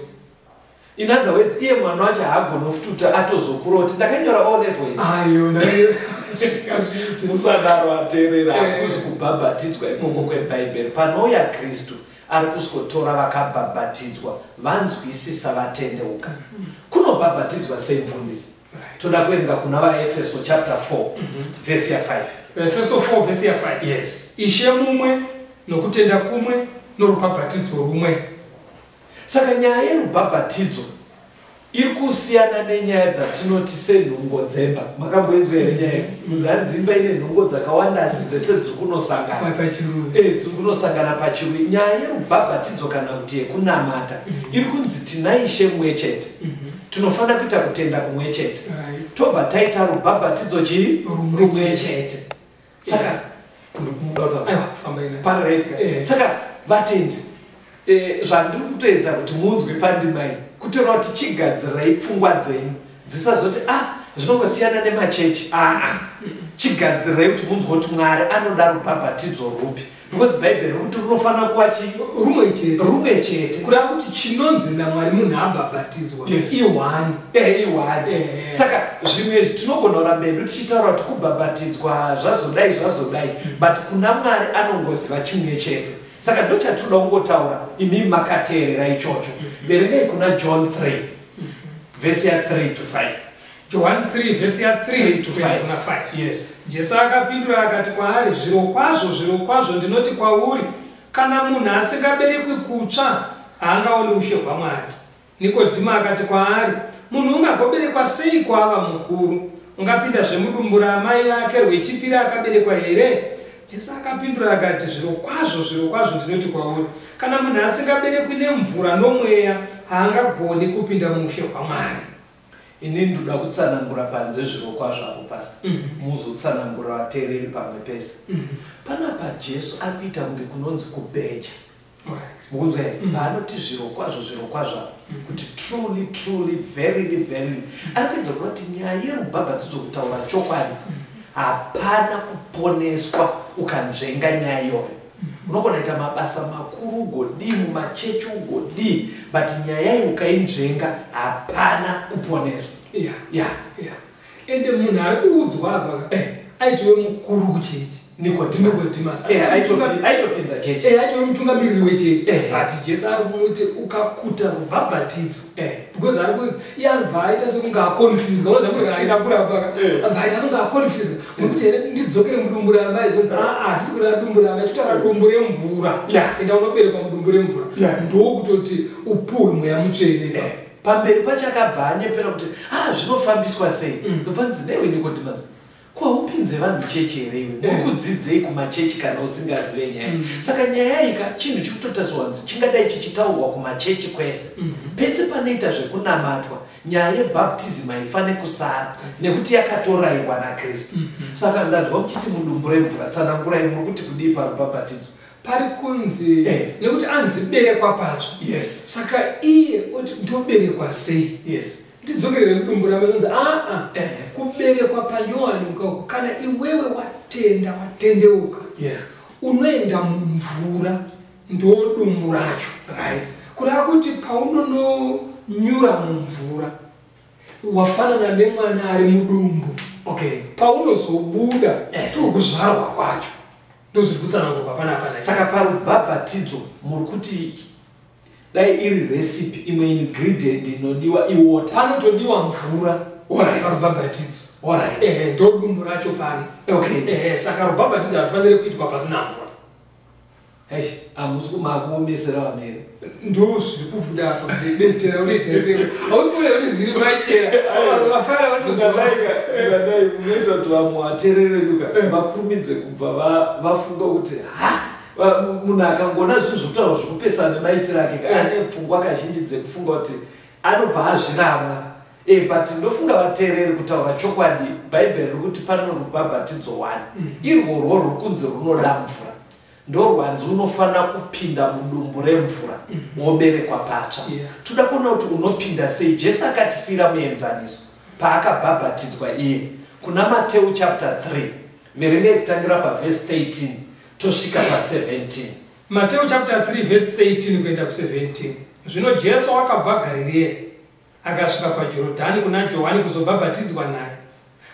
In other words, iye mwana wacho haagoni futi kuti atozokura kuti ndakanyora O level iyi. Ayo, ndakazviite. Musadaro, ateerera. Hakuzi kubhabhatidzwa ikoko kwebhaibheri. Panouya Kristu, ari kusikotora vakabhabhatidzwa, vanzwisisa, vatendeuka. Kunobhabhatidzwa sei, mufundisi? Toda kuerenga kuna VaEfeso chapter 4 vhesi ya5. Efeso 4 vhesi ya5. Yes. Ishe mumwe, nokutenda kumwe, norubhabhatidzo rumwe. Saka nyaya yerubhabhatidzo iri kusiyana nenyaya dzatinoti senhungo dzemba. Makamboinzwa here nyaya dzanzi imba ine nhungo dzakawanda, asi dzese dziri kunosangana Pachirungu. Dziri kunosangana pachirungu. Nyaya yerubhabhatidzo kana kuti yekunamata iri kunzi tina Ishe mumwe chete, tinofanira kuita kutenda kumwe chete, tobva taita rubhabhatidzo chii? Rumwe. Rumwe chete. Saka ndikumuda kutaura. Aiwa, fambai nayo. Paraitika. Saka vatendi, zvandiri kutoedza kuti munzwe pandima iyi, kutora kuti chigadzirai pfungwa dzenyu dzisazoti, ah, zvinongosiyana nemachechi. Aa, chigadzirai kuti munzwe kuti Mwari anoda rubhabhatidzo rupi, because Bhaibheri riri kuti runofanira kuva chii? Rumwe chete. Rumwe chete. Kureva kuti chinonzi naMwari munhu abhabhatidzwa i1. I1. Saka zvimwe izvi tinogona kuramba hedu tichitaura kuti kubhabhatidzwa zvazodai, zvazodai, but kuna Mwari anongoziva chimwe chete. Saka ndo chatinoda kungotaura, imimi makateerera ichocho. Verengai kuna John 3 vhesi ya3 to 5. John 3 vhesi ya3 3 to kuenda 5. kuna 5. Yes. Jesu akapindura akati kwaari, zviro kwazvo, zviro kwazvo, ndinoti kwauri, kana munhu asingaberekwi kutsva, haangaoni ushe hwaMwari. Nikodhimo akati kwaari, munhu ungagoberekwa sei kwaava mukuru? Ungapindazve mudumbu ramai vake rwechipiri akaberekwa here? Jesu akapindura akati, zviro kwazvo, zviro kwazvo, ndinoti kwauri, kana munhu asingaberekwi nemvura nomweya, haangagoni kupinda muushe hwaMwari. Ini ndoda kutsanangura panze zviro kwazvo apo, pastor. Muzotsanangura vateereri pamwe pese. Panapa Jesu ari kuita kunge kunonzi kubheja. Mukunzwa here? Paanoti zviro kwazvo, zviro kwazvo apo, kuti truly, truly, verily, verily, ari kuedza kureva kuti nyaya yerubhabhatidzo, kutaura chokwadi, hapana kuponeswa ukanzvenga nyaya iyoyo. Unogona kuita mabasa makuru, ugodii mumachechi, ugodii, but nyaya iyi ukainzvenga, hapana kuponeswa. Ende munhu ari kuudzwa apa aitiwe mukuru kuchechi. Nicodemus. Nicodemus. Aitopinza chechi. Aitove mutungamiriri wechechi. But Jesu ari kumuti ukakuta rubhabhatidzo, because ari kunzi iye anobva aita sekunge aconfused. Unoziva munhu kana aida kurapa, abva aita sekunge aconfused, murikuti here ndidzokere mudumbu ramai? Zvonzi aa, hatisi kureva dumbu ramai, totaura dumbu remvura. Enda unoberekwa mudumbu remvura. Ndokutoti upuhwe Mweya Mutsvene. Pamberi pacho akabva anyepera kuti a zvinofambiswa sei? Ndobvanzi newe Nicodemus, kwaupinze vanhu chechi here iwe? Muri kudzidzei kumachechi kana usingazive nyaya? Saka nyaya ika chinhu chikutotariswa kunzi chingadai chichitaurwa kumachechi kwese. Pese panoita zvekunamatwa, nyaya yebaptism haifane kusara, nekuti yakatorayirwa naKristu. Saka ndanzwa muchiti mudumbu remvura. Tsanangurai, muri kuti kudii parubhabhatidzo? Pari kunzi nekuti anzi berekwa patsva. Saka iye oti ndoberekwa sei? Ndidzokerere mudumbu ramai? Kunzi aa, kuberekwa panyowani ukako, kana iwewe watenda, watendeuka, unoenda mumvura, ndo dumbu racho. Kureva kuti paunononyura mumvura, wafanana nemwana ari mudumbu. Paunozobuda, ndokuzvarwa kwacho, ndozviri kutsanangurwa panapa. Saka parubhabhatidzo muri kuti dai iri recipe, imwe ingredient inodiwa iwater? Panotodiwa mvura parubhabhatidzo. Ehe, ndo dumbu racho pano. Ehe, saka rubhabhatidzo harufaniri kuitwa pasina mvura. Eish, hamusi kumakuomesera vamene. Ndo zviri kubuda apa. Betera unoita sei? Hausi kuona kuti zviri pachena? Vanhu vafara vatoziva. Ungadai unoita kuti vamwe vateerere duka vakurumidze kubva vafunga kuti ha, munhu akangona zvinhu zvokutaura zvekupesana nemaitiro ake ane pfungwa kazhinji dzekufunga kuti anobva azviramwa. But ndofunga vateereri, kutaura chokwadi, Bhaibheri riri kuti pano rubhabhatidzo 1, irworwo ruri kunzi runoda mvura, ndorwanzi unofanira kupinda mudumbu remvura, woberekwa patsva. Toda kuona kuti unopinda sei. Jesu akatisiyira muenzaniso paakabhabhatidzwa iye. Kuna Mateu chapter 3, verengai kutangira pavhesi 13 tosvika pa17. Mateo chapter 3 verse 13 kuenda ku17. Zvino Jesu akabva Garireya, akasvika paJorodhani kuna Johani kuzobhabhatidzwa naye.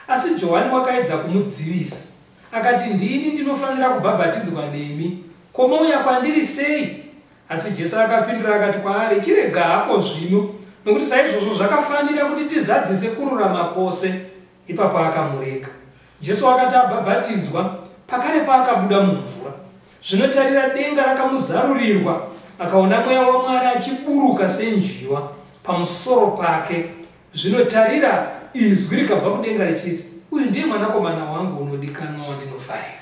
Asi Johani wakaedza kumudzivisa, akati, "Ndini ndinofanira kubhabhatidzwa nemi, ko mouya kwandiri sei?" Asi Jesu akapindura akati kwaari, "Chirega hako zvino, nokuti saizvozvo zvakafanira kuti tizadzise kururama kwose." Ipapo akamurega. Jesu akati abhabhatidzwa, pakarepo akabuda mumvura. Zvino tarira, denga rakamuzarurirwa, akaona Mweya waMwari achiburuka senjiva pamusoro pake. Zvino tarira, izwi rikabva kudenga richiti, "Uyu ndiye Mwanakomana wangu unodikanwa wandinofarira."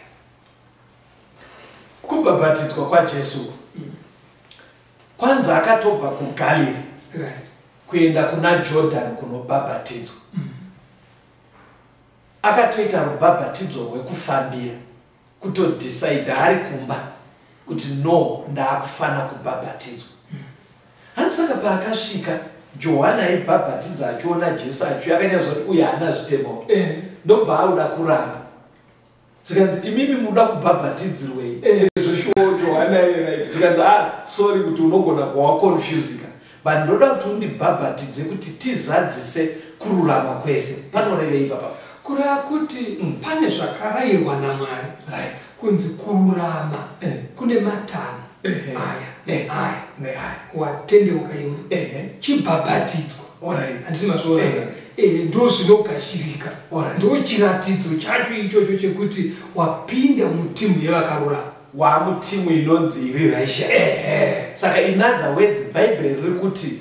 Kubhabhatidzwa kwaJesu kwanzi akatobva kuGalili kuenda kuna Jordan kunobhabhatidzwa. Akatoita rubhabhatidzo rwekufambira, kutodhisaidha ari kumba kuti no, ndaakufana kubhabhatidzwa. Hanzi saka paakasvika, Johani aibhabhatidza achiona Jesu achiuya, akanyatsoziva kuti uyu haana zvitemo. Ndobva auda kuramba, zvikanzi, "Imimi muda kubhabhatidzirwei?" Zveshuwo Johani aive right. Zvikanzi, "Ah, sorry kuti unogona kuwaconfusika, but ndoda kuti undibhabhatidze kuti tizadzise kururama kwese." Panorevei papa? Kureva kuti pane zvakarayirwa naMwari kunzi kururama kune matanho aya neaya. Neaya. Watendeuka iwe, chibhabhatidzwa. Handiti mazviona? Ndo zvinogashirika. Ndo chiratidzo chacho ichocho chekuti wapinda mutimu yevakarurama. Wamutimu inonzi iri righteous. Saka in other words, Bhaibheri riri kuti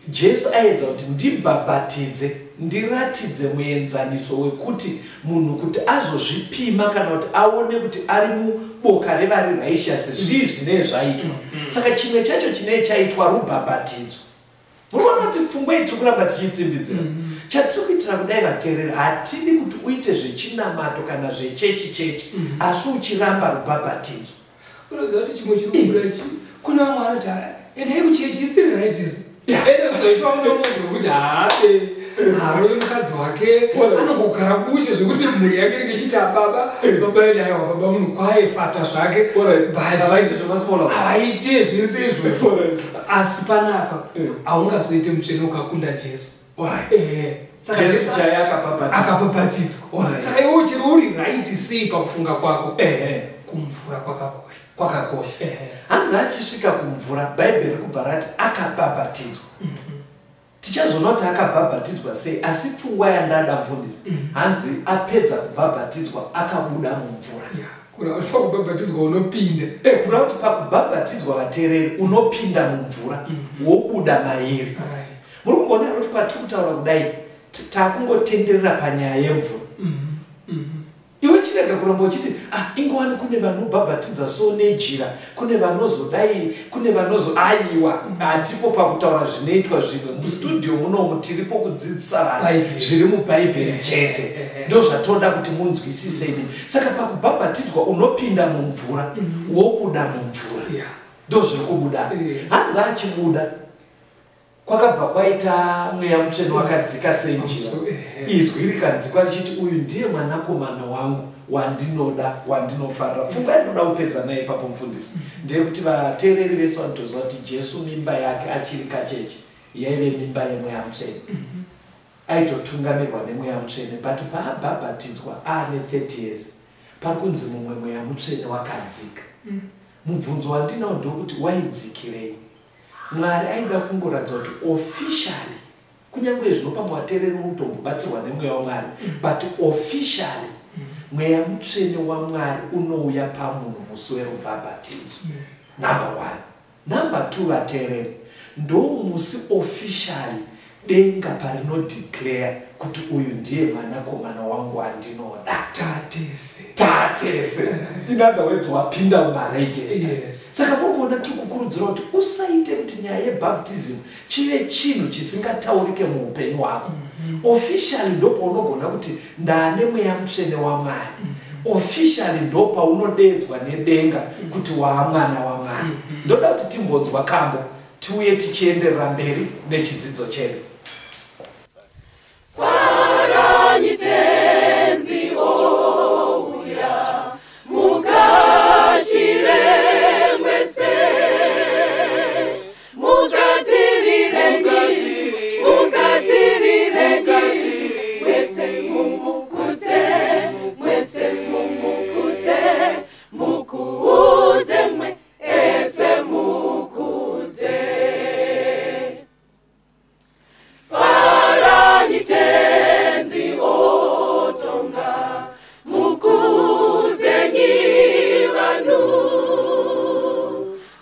Jesu aedza kuti ndibhabhatidze, ndiratidze muenzaniso wekuti munhu kuti azozvipima kana kuti aone kuti ari muboka revari righteous, zvii zvinee zvaitwa. Saka chimwe chacho chinee chaitwa rubhabhatidzo. Munoona kuti pfungwa iyi tiri kuramba tichitsimbidzira. Chatiri kuitira kudai vateereri, hatidi kuti uite zvechinamato kana zvechechi chechi, asi uchiramba rubhabhatidzo. Unoziva kuti chimwe chiri kubuda ichi, kune vamwe vanoti, "Endai kuchechi, isiri right izvo." Ende kuzoiswa munomunhu wekuti haabe harovi mukadzi wake, anongogara bushe zvekuti mhuri yake inenge ichiti, "Baba, baba edu." Aiwa, baba munhu kwaifata zvake. But Havaiti zvemasmall. Havaite zvese izvozvo, asi panapa haungazoite mutsvene ukakunda Jesu. Saka Jesu Jesu chaiye akabhabhatidzwa. Akabhabhatidzwa. Saka iwe uchiri uri right sei pakufunga kwako? Kumvura kwakakosha. Kwakakosha. Hanzi achisvika kumvura, Bhaibheri kubva rati akabhabhatidzwa. Tichazoona kuti akabhabhatidzwa sei, asi pfungwa yandada, mufundisi, hanzi apedza kubhabhatidzwa akabuda mumvura. Ya, kureva kuti pakubhabhatidzwa unopinda. Kureva kuti pakubhabhatidzwa, vateereri, unopinda mumvura, wobuda mairi. Muri kumboona here kuti patiri kutaura kudai takungotenderera panyaya yemvura? Iwe chirega kuramba uchiti, "Ah, ingowani kune vanobhabhatidza so nejira, kune vanozodai, kune vanozo." Aiwa, hatipo pakutaura zvinoitwa zvimwe mustudio munomu. Tiripo kudzidzisa vanhu Bhaibheri. zviri mubhaibheri chete. Ndo zvatoda kuti munzwisise imi. Saka pakubhabhatidzwa unopinda mumvura, wobuda mumvura. Ndo zviri kubuda. Hanzi achibuda kwakabva kwaita Mweya Mutsvene wakadzika senjiva. Izwi rikanzikwa richiti, "Uyu ndiye mwanakomana wangu wandinoda, wandinofarira." Pfungwa yandinoda kupedza naye ipapo, mufundisi, ndeyekuti vateereri vese vanotoziva kuti Jesu mimba yake achiri kacheche yaive mimba yeMweya Mutsvene. Aitotungamirwa neMweya Mutsvene, but paabhabhatidzwa aane 30 years, pari kunzi mumwe Mweya Mutsvene wakadzika. Mubvunzo wandinawo ndewekuti waidzikirei? Mwari aida kungoratidza kuti officially, kunyange zvino pamwe vateereri mutombobatsirwa nemweya waMwari, but officially Mweya Mutsvene waMwari unouya pamunhu musi werubhabhatidzo, number one. Number two, vateereri, ndo musi officially denga parinodeclare kuti uyu ndiye mwanakomana wangu wandinoda. Tatese. Tatese. In other words, wapinda mumaregister. Saka muri kuona tiri kukurudzira kuti usaite kuti nyaya yebaptism chive chinhu chisingataurike muupenyu hwako. Officially ndopaunogona kuti ndaane Mweya Mutsvene waMwari. Officially ndopaunodedzwa nedenga kuti waamwana waMwari. Ndoda kuti timbonzwa kambo, tiuye tichienderera mberi nechidzidzo chedu. Faranyi, Tenzi ouya, mugashire mwese, mugadzirirenyi, mugadzirirenyi, mwese mumukudze, mwese mumukudze, mukudze mwe ese mukudze. Faranyi, Tenzi otonga, mukudzenyi vanhu,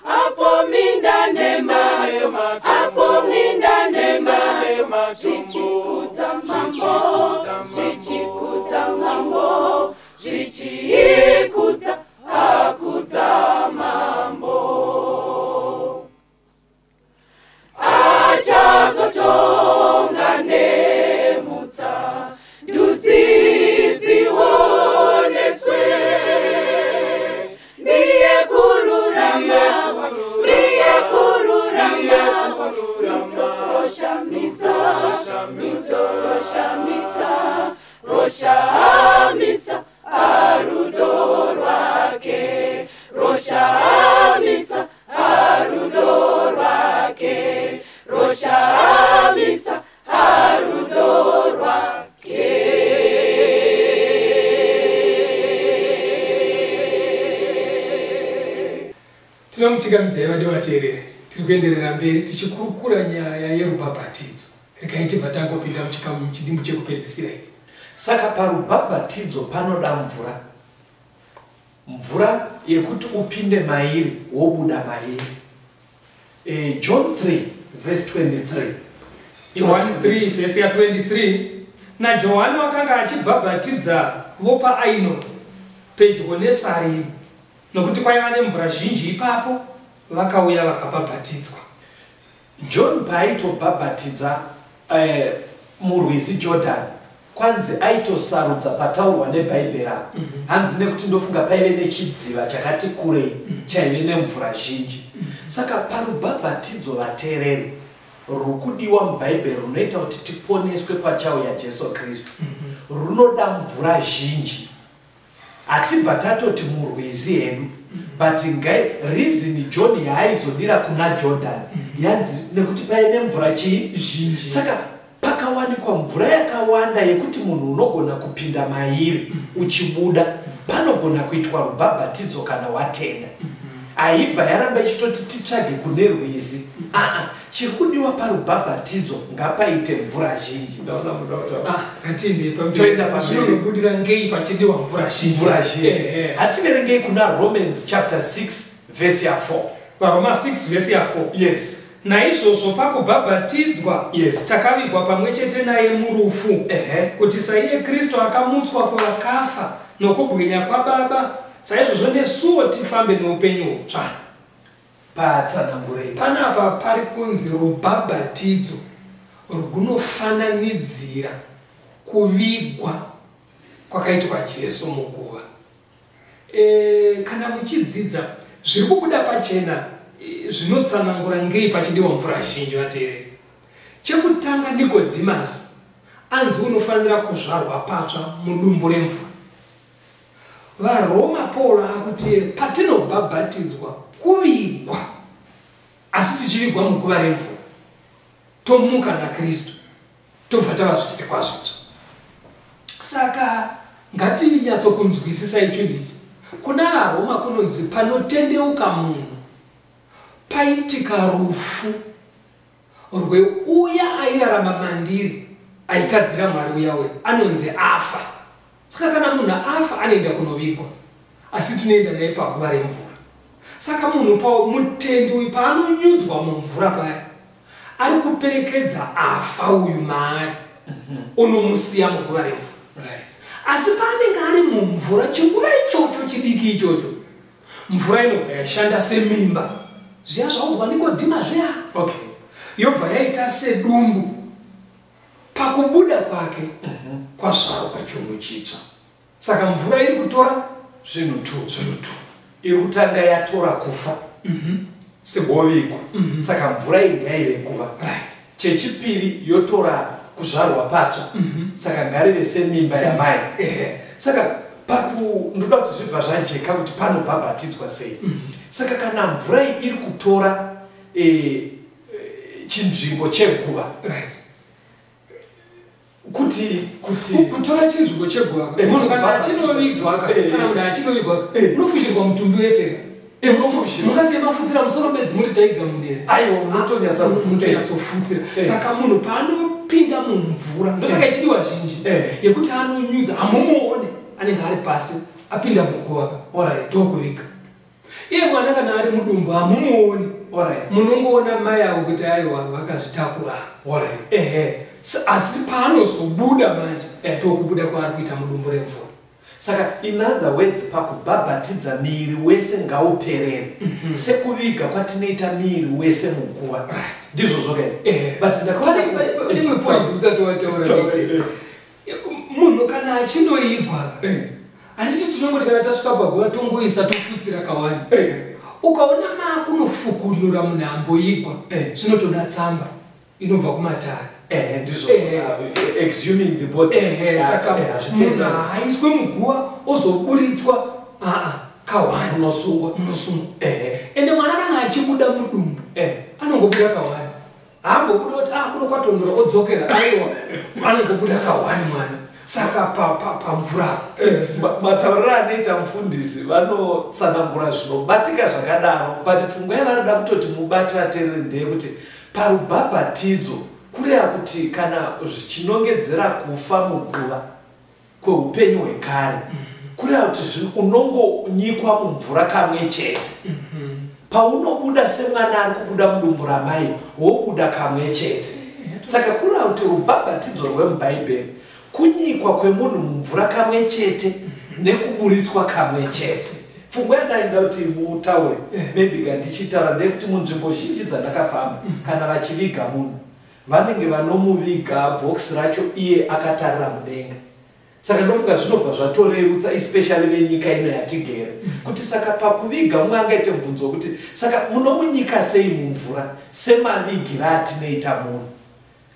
apo minda nemato, apo minda nemato, zvichikudza Mambo, zvichikudza Mambo, zvichikudza akudza Mambo. Achazotonga nemutsa, ndudzi dzioneswe ndiye kururama, ndiye kururama, roshamisa, roshamisa, roshamisa arudo rwake, roshamisa arudo rwake, roshamisa arudo rwake. Tinomuchingamidzai vadiwa vateereri. Tiri kuenderera mberi tichikurukura nyaya yerubhabhatidzo. Regai tibva tangopinda muchikamu chidimbu chekupedzisira ichi. Saka parubhabhatidzo panoda mvura, mvura yekuti upinde mairi wobuda mairi. John 3 verse 23. John 3 vhesi ya23: "NaJohani wakanga achibhabhatidza vopaAino pedyo neSarimu, nokuti kwaiva nemvura zhinji ipapo, vakauya vakabhabhatidzwa." John paaitobhabhatidza murwizi Jordan, kwanzi aitosarudza pataurwa nebhaibheri apa. Hanzi nekuti ndofunga paive nechidziva chakati kurei chaive nemvura zhinji. Saka parubhabhatidzo, vateereri, rukudiwa mubhaibheri runoita kuti tiponeswe pachauya Jesu Kristu, runoda mvura zhinji. Hatibva tatoti murwizi hedu, but ngai reason John yaaizodira kuna Jordan yanzi nekuti paine mvura chii? Zhinji. Saka pakawanikwa mvura yakawanda yekuti munhu unogona kupinda mairi uchibuda, panogona kuitwa rubhabhatidzo kana watenda. Haibva yaramba ichitoti titsvage kune rwizi. Aa, chiri kudiwa parubhabhatidzo ngapaite mvura zhinji. Ndaona muda kutaura. Ah, ngatiende. Toenda pamberi. Zvinonobudira ngei pachidiwa mvura zhinji? Mvura zhinji. Hativerengei kuna Romans chapter 6 vhesi ya4. VaRoma 6 vhesi ya4. Yes. Naizvozvo pakubhabhatidzwa takavigwa pamwe chete naye murufu, kuti saiye Kristu akamutswa kuvakafa nokubwinya kwaBaba, saizvozvo nesuwo tifambe neupenyu hutsva. Patsanangurei. Panapa pari kunzi rubhabhatidzo runofananidzira kuvigwa kwakaitwa Jesu muguva. Kana muchidzidza zviri kubuda pachena, zvinotsanangura ngei pachidiwa mvura zhinji, vateereri. Chekutanga, Nikodhimasi anzi unofanira kuzvarwa patsva mudumbu remvura. VaRoma, Paul akuti patinobhabhatidzwa kuvigwa, asi tichivigwa muguva remvura, tomuka naKristu, tobva tava zvisikwa zvitsva. Saka ngatinyatsokunzwisisai chinhu ichi. Kuna VaRoma kunonzi panotendeuka munhu paitika rufu rweuya airarama mandiri aitadzira Mwari, uya uya anonzi afa. Saka kana munhu afa anoenda kunovigwa, asi tinoenda naye paguva remvura. Saka munhu pa mutendi uyu paanonyudzwa mumvura paya, ari kuperekedza afa uyu maari, unomusiya muguva remvura. Asi paanenge ari mumvura chinguva ichocho chidiki ichocho, mvura inobva yashanda semimba, zviya zvaudzwa Nikodhima zviya, yobva yaita sedumbu. Pakubuda kwake kwazvarwa chinhu chitsva. Saka mvura iri kutora zvinhu two. Zvinhu two. Iri kutanga yatora kufa segovigwa, saka mvura iyi ngaive guva. Chechipiri, yotora kuzvarwa patsva, saka ngarive semimba yamai. Saka paku ndoda kuti zvibva zvajeka kuti panobhabhatidzwa sei. Saka kana mvura iyi iri kutora chinzvimbo cheguva, kuti Kutora chinzvimbo cheguva, munhu kana achinovigwa ka, kana munhu achinovigwa ka, unofushirwa mutumbi wese ka. Unofushirwa. Mungasiye mafutsira musoro bedzi muri taiga munere? Aiwa, unotonyatsa kufutsira. Unotonyatsofutsira. Saka munhu paanopinda mumvura, ndosaka ichidiwa zhinji, yekuti anonyudza hamumuone, anenge ari pasi apinda muguva ka, ndokuviga. Iye mwana kana ari mudumbu hamumuoni, munongoona mai avo kuti aiwa, vakazvitakura. Ehe. Asi paanozobuda manje, ndokubuda kwaari kuita mudumbu remvura. Saka in other words, pakubhabhatidza muviri wese ngauperere, sekuviga kwatinoita muviri wese muguva. Ndizvozvo kai? Ehe. But ndakaona Pane imwe point usati wataura. Taura, Kuti munhu kana achinoigwa, handiti tinongoti kana tasvika paguva tongoisa tofutsira kawani? Ukaona maakunofukunura munhu amboigwa, zvinotoda tsamba inobva kumatare. Ndizvo. Exhuming the body. Ehe, saka hazvitendwa. munhu haaiswe muguva ozoburitswa, aa, kawani. Unosungwa. Unosungwa. Ende mwana kana achibuda mudumbu, anongobuda kawani. Haambobuda kuti ah, kuno kwatonhora odzokera. Aiwa, anongobuda kawani mwana. Saka pamvura. Matauriro anoita mufundisi vanotsanangura zvinobatika zvakadaro, but pfungwa yavanoda kutoti mubate, vateereri, ndeyekuti parubhabhatidzo kureva kuti kana zvichinongedzera kufa muguva kweupenyu hwekare, kureva kuti unongonyikwa mumvura kamwe chete. Paunobuda semwana ari kubuda mudumbu ramai, wobuda kamwe chete. Saka kureva kuti rubhabhatidzo rwemubhaibheri kunyikwa kwemunhu mumvura kamwe chete nekuburitswa kamwe chete. Pfungwa yandaida kuti mutaure, maybe kandichitaura, ndeyekuti munzvimbo zhinji dzandakafamba, kana vachiviga munhu, vanenge vanomuviga bhokisi racho iye akatarira mudenga. Saka ndofunga zvinobva zvatorerutsa, especially venyika ino yatigere, kuti saka pakuviga mumwe angaite mubvunzo wekuti saka munomunyika sei mumvura semavigira atinoita munhu?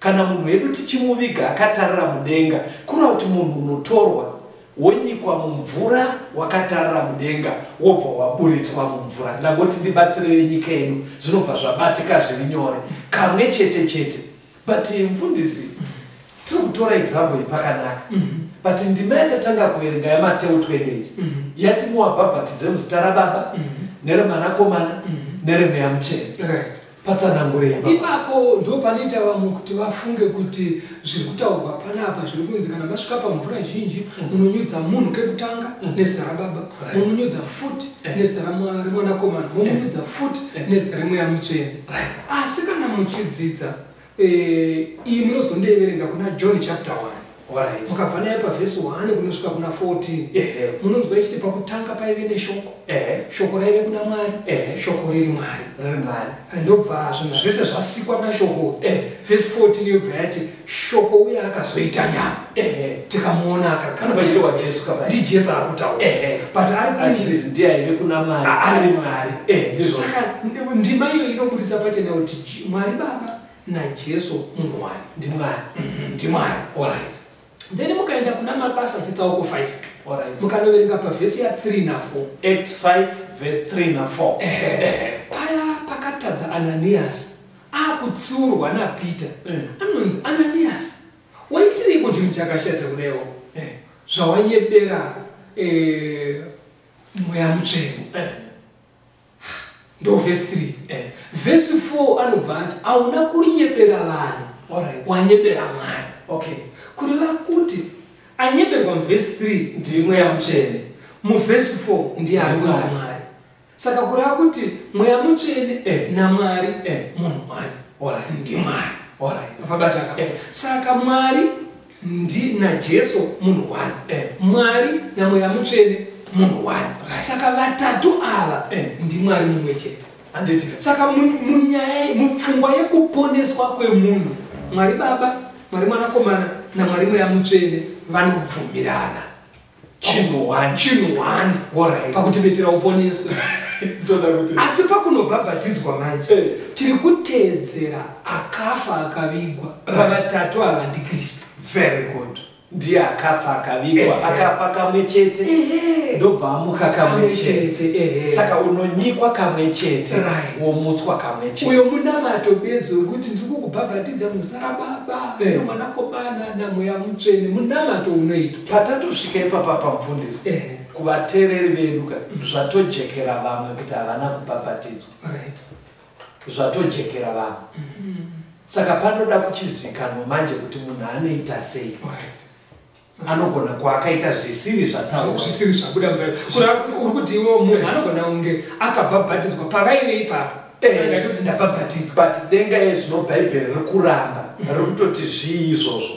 Kana munhu wedu tichimuviga akatarira mudenga, kureva kuti munhu unotorwa wonyikwa mumvura wakatarira mudenga, wobva waburitswa mumvura. Ndangoti ndibatsire venyika yedu, zvinobva zvabatika zviri nyore kamwe chete chete. But mufundisi, tiri kutora example ipakanaka, but ndima yatatanga kuverenga yaMateu 28 yati muwabhabhatidze muzita raBaba nereMwanakomana nereMweya Mutsvene. Patsanangurei. Ipapo ndo panoita vamwe kuti vafunge kuti zviri kutaurwa panapa zviri kunzi kana masvika pamvura zhinji, munonyudza munhu kekutanga nezita raBaba, momunyudza futi nezita reMwanakomana, momunyudza futi nezita reMweya Mutsvene. Asi kana muchidzidza iyi, munozondoiverenga kuna John chapter 1, mukabva naye pavhesi 1 kunosvika kuna 14, munonzwa ichiti pakutanga paive neshoko, shoko raive kuna Mwari, shoko riri Mwari. Riri Mwari. Ndobva zvinhu zvese zvasikwa nashoko. Vhesi 14 yobva yati shoko uye akazoita nyama, tikamuona akagara. Panopachirewa Jesu kapai? NdiJesu ari kutaura, but ari kunzi achinzi ndiye aive kuna Mwari, ari Mwari. Ndizvo. Saka ndima iyo inobudisa pachena kuti Mwari Baba naJesu munhu wani. NdiMwari. NdiMwari. Then mukaenda kuna Mabasa chitsauko 5, mukanoverenga pavhesi ya3 na4. Acts 5 verse 3 na4. Paya pakatadza Ananiyasi, akutsiurwa naPeter, anonzi, "Ananiyasi, waitireiko chinhu chakashata kudaiwo, zvawanyebera Mweya Mutsvene?" Ndo vhesi 3. Vhesi 4 anobva ati, "Hauna kurinyebera vanhu, wanyebera Mwari." Kureva kuti anyeberwa muvhesi 3 ndiMweya Mutsvene. Muvhesi 4 ndiye ari kunzi NdiMwari. Mwari. Saka kureva kuti Mweya Mutsvene naMwari munhu wani. NdiMwari. Pabataka. Saka Mwari ndi naJesu munhu wani. Mwari naMweya Mutsvene munhu wani. Saka vatatu ava ndiMwari mumwe chete. Handiti? Saka munyaya, mupfungwa yekuponeswa kwemunhu, Mwari Baba, Mwari Mwanakomana naMwari Mweya Mutsvene vanobvumirana. Chinhu one. Chinhu one pakuti betera uponeswe. Toda kuti Asi pakunobhabhatidzwa manje, tiri kuteedzera akafa akavigwa pavatatu ava, ndiKristu. Very good. Ndiye akafa akavigwa. Akafa kamwe chete, ndobva amuka kamwe Kamwe chete. chete, ehe. Saka unonyikwa kamwe chete, womutswa kamwe chete. Uyo munamato bedzi wekuti ndiri kukubhabhatidza muzita raBaba noMwanakomana naMweya Mutsvene, munamato unoitwa. Patatosvika ipapa, pamufundisi, kuvateereri vedu ka, zvatojekera vamwe kuti havana kubhabhatidzwa. Zvatojekera vamwe. Saka panoda kuchizikanwa manje kuti munhu anoita sei. Anogona kwaakaita zvisiri zvataurwa. Zvisiri zvabuda mubhaibheri. Uri kuti iwo munhu anogona kunge akabhabhatidzwa pavaive ipapo, angatoti ndabhabhatidzwa. But denga yezvino Bhaibheri riri kuramba, riri kutoti zvii izvozvo.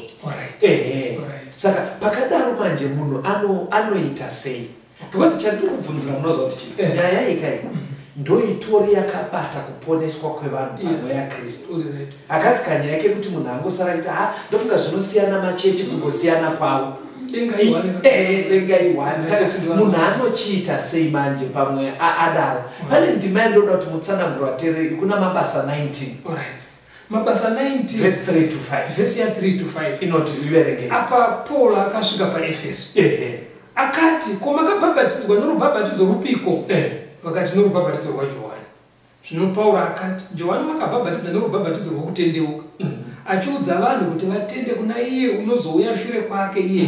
Saka pakadaro manje munhu anoita sei? Because chandiri kubvunzira, munoziva kuti chii? Nyaya ikai ndoitori yakabata kuponeswa kwevanhu pano yaKristu. Uri right. Hakasi kanyaya kekuti munhu angosara achiti, "Ha, ndofunga zvinosiyana machechi kungosiyana kwavo." Denga iwane. Denga iwani. Saka Machechi ndiwani. munhu anochiita sei manje pamwe adaro? Pane ndima yandoda kuti mutsananguro vateereri, kuna Mabasa 19. Alright. Mabasa 19, verse 3 to 5. Vhesi ya3 to 5. Inoti, iverengei. Apa Paul akasvika paEfeso, akati, "Ko makabhabhatidzwa norubhabhatidzo rupiko?" Vakati, "Norubhabhatidzo rwaJohani." Zvino Pauro akati, "Johani wakabhabhatidza norubhabhatidzo rwokutendeuka, achiudza vanhu kuti vatende kuna iye unozouya shure kwake, iye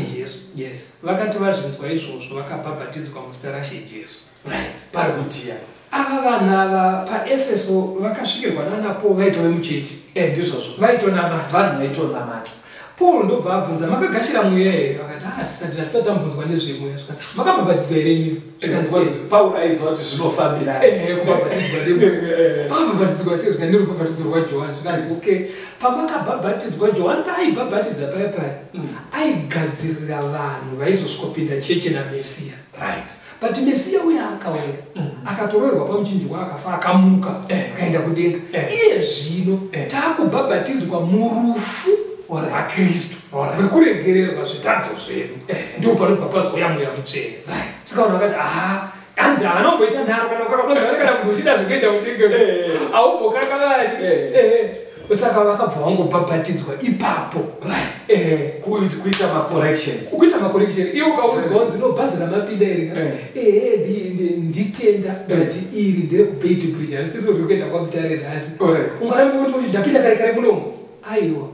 Jesu." Vakati vazvinzwa izvozvo, vakabhabhatidzwa muzita raShe Jesu. Right, pari kutiya. Ava vanhu ava paEfeso vakasvikirwa nana Paul vaitove muchechi. Ndizvozvo. Vaitonamata. Vanhu vaitonamata. Paul ndobva abvunza, "Makagashira mweya here?" Vakati, "Ah, tisati tambonzwa nezvemweya." Zvikanzi, "Ah, makabhabhatidzwa here imimi?" Zvikanzi, Because Pauro aiziva kuti zvinofambirana. Kubhabhatidzwa ndemweya. "Makabhabhatidzwa sei?" Zvikanzi, "Nerubhabhatidzo rwaJohani." Zvikanzi, "Okay, pamakabhabhatidzwa, Johani paaibhabhatidza paya paya, aigadzirira vanhu vaizosvikopinda chechi naMesiya." But Mesiya uya akauya, akatoroverwa pamuchinjikwa, akafa, akamuka, akaenda kudenga. Iye zvino taakubhabhatidzwa murufu rwaKristu rwekuregererwa zvitadzo zvedu. Ndipo panobva pazouya Mweya Mutsvene. Saka vanhu vakati, aha, hanzi haana kumboita nharo. Kana ukakabazana, kana munhu uchida zvekuenda kudenga, aumbokakavani. Saka vakabva vangobhabhatidzwa ipapo. Kuita macorrections. Kuita macorrection. Iwe ukaudzwa kunzi, "No, bhazi ramapinda iri ehe nditenda, but iri nderekuBeitbridge, harisi riro riri kuenda kwaMutare nhasi," ungarambe uri kuti, "Ndapinda kare kare munomu." Aiwa,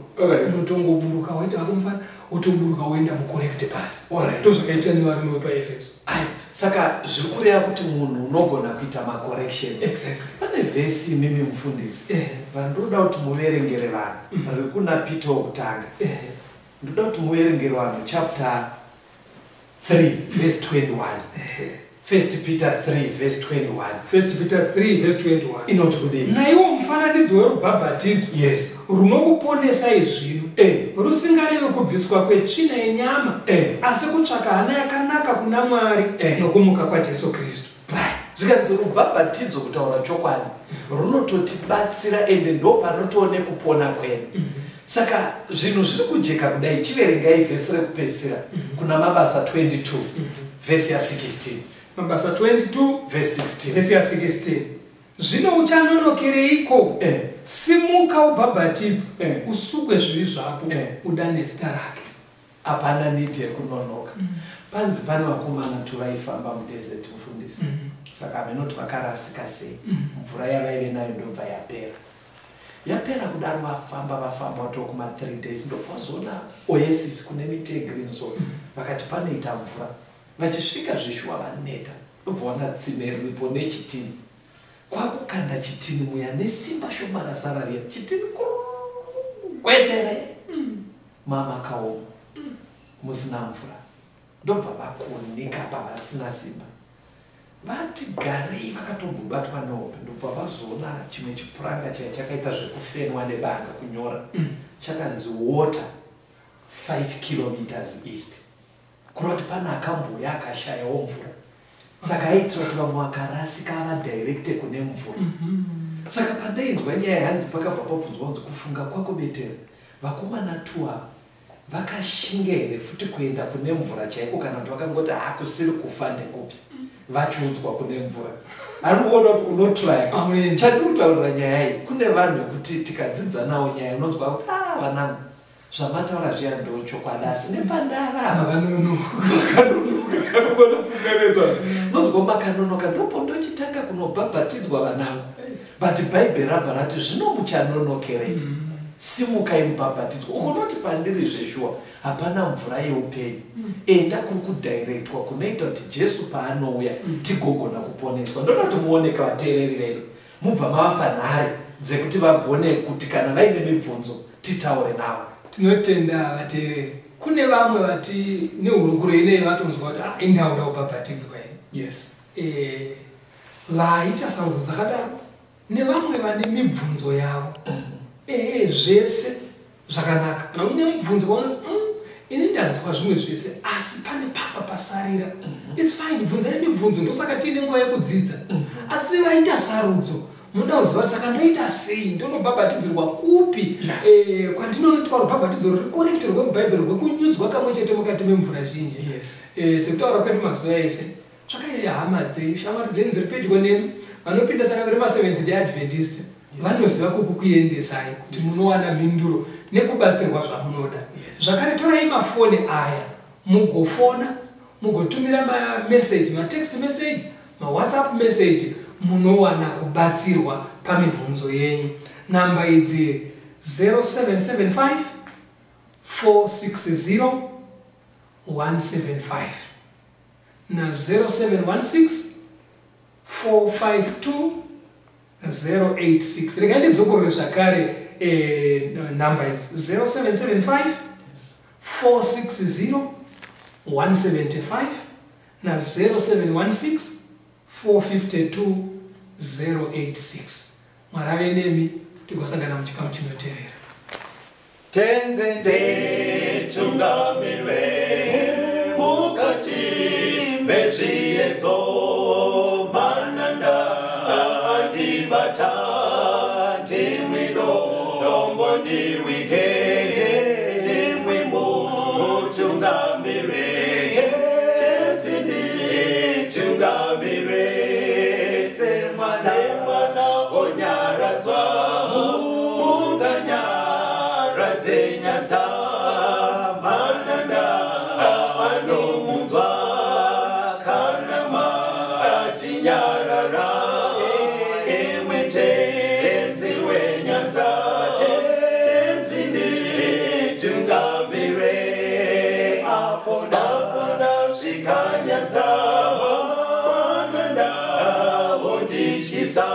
unotongoburuka, waita hako mufana, wotoburuka woenda mucorrect bus. Ndozvakaita nevarume vepaEfeso. Ai, saka zviri kureva kuti munhu unogona kuita macorrections. Exactly. Pane vhesi, imimi mufundisi, vandoda kuti muverengere vanhu, riri kuna Peter wokutanga. Ndoda kuti muverengere vanhu chapter 3 verse 21. First Peter 3 verse 21. First Peter 3 verse 21. Inoti kudii? Naiwo mufananidzo werubhabhatidzo runokuponesai zvino, rusingarevi kubviswa kwetsvina yenyama, asi kutsvaka hana yakanaka kuna Mwari nokumuka kwaJesu Kristu. Zvikanzi rubhabhatidzo, kutaura chokwadi, runototibatsira, ende ndo panotoone kupona kwedu. Saka zvinhu zviri kujeka kudai. Chiverengai vhesi rekupedzisira kuna Mabasa 22 vhesi ya16. Mabasa 22 vhesi 16. Vhesi ya16. Zvino uchanonokereiko? Simuka, ubhabhatidzwe, usukwe zvivi zvako, udane zita rake. Hapana need yekunonoka. Panzi pane vakomana tu vaifamba mudesert, mufundisi. Saka haminoti vakarasika sei. Mvura yavaive nayo ndobva yapera. Yapera kudaro, vafamba, vafamba, watokuma 3 days, ndobva vazoona oasis kune miti yegreen. So vakati panoita mvura. Vachisvika zvishuwa, vaneta, ndobva wana tsime riripo nechitini. Kwakukanda chitini muya nesimba shoma rasara riya, chitini gwedere, mamakaoma, musina mvura. Ndobva vakunika pavasina simba. Vati garei, vakatombobatwa nehope. Ndobva vazoona chimwe chipuranga chaya chakaita zvekufenwa nebanga kunyora, chakanzi "Water 5 kilometers east." Kureva kuti pane akambouya akashayawo mvura, saka aitira kuti vamwe vakarasika avadirecte kune mvura. Saka pandainzwa nyaya, yanzi pakabva pabvunzwa kunzi, "Kufunga kwako betera, vakomana tuava vakashinga here futi kuenda kune mvura chaiko, kana kuti vakangoti hakusiri kufa ndekupi?" Vachiudzwa kune mvura. Ari kuona kuti unotraya. Amen. Chandiri kutaurira nyaya iyi, kune vanhu vekuti tikadzidza nawo nyaya, unonzwa kuti, "A, vanangu, zvamataura zviya ndo chokwadi, asi nepandarama Makanonoka. Unonzwa makanonoka, ndopo ndochitanga kunobhabhatidzwa vanangu." But Bhaibheri rabva rati, "Zvino muchanonokerei? Simukai, mubhabhatidzwa." Ukunoti pandiri zveshuwa hapana mvura yeupenyu. Enda kuri kudirectwa kunoita kuti Jesu paanouya tigogona kuponeswa. Ndoda kuti muoneka vateereri vedu, mubva mavapa nhare dzekuti vagone kuti kana vaine mibvunzo titaure navo. Tinotenda vateereri. Kune vamwe vati nehurukuro ineyi vatonzwa kuti, "Ah, indauda kubhabhatidzwa ini." Vaita sarudzo dzakadaro nevamwe vane mibvunzo yavo, ehe, zvese zvakanaka. Kana uine mubvunzo waunoti, ini ndanzwa zvimwe zvese, asi pane papa pasarira," it's fine, bvunzai mibvunzo. Ndosaka tiine nguva yekudzidza. Asi vaita sarudzo, munoda kuziva, "Saka ndoita sei? Ndonobhabhatidzirwa kupi kwandinonoitwa rubhabhatidzo ruri correct rwemubhaibheri, rwekunyudzwa kamwe chete mukati memvura zhinji?" Sekutaura kwedu mazuva ese, tsvakai hama dzenyu, shamwari dzenyu dziri pedyo nemi vanopinda sangano remaSeventh Day Adventist. Vanoziva kukukuendesai kuti munowana mhinduro nekubatsirwa zvamunoda. Zvakare, torai mafoni aya, mugofona, mugotumira mameseji, matext message, maWhatsApp message, munowana kubatsirwa pamibvunzo yenyu. Namba idzi: 0775 460 175 na0716 452 086. Regai ndidzokorore zvakare namba idzi: 0775 460 175 na0716 452 086. Mwari ave nemi, tigosangana muchikamu chinotevera. Tenzi, nditungamire mukati. Mezviedzo mananda andibata, ndimwi dombo ndirwige, ndimwi mutungamire, Tenzi nditungamire. Semwana onyaradzwa, munganyaradze nyanza, mananda anomunzwa, kana matinyarara, imwe Tenzi wenyanza, Tenzi nditungamire. Apo ndasvika nyanza, mananda ondityisa,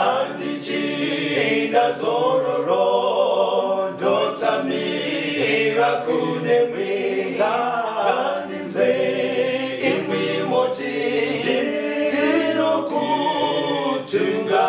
andichida zororo, ndotsamira kune mwenga, ngandinzwe imwi moti, ndinokutunga.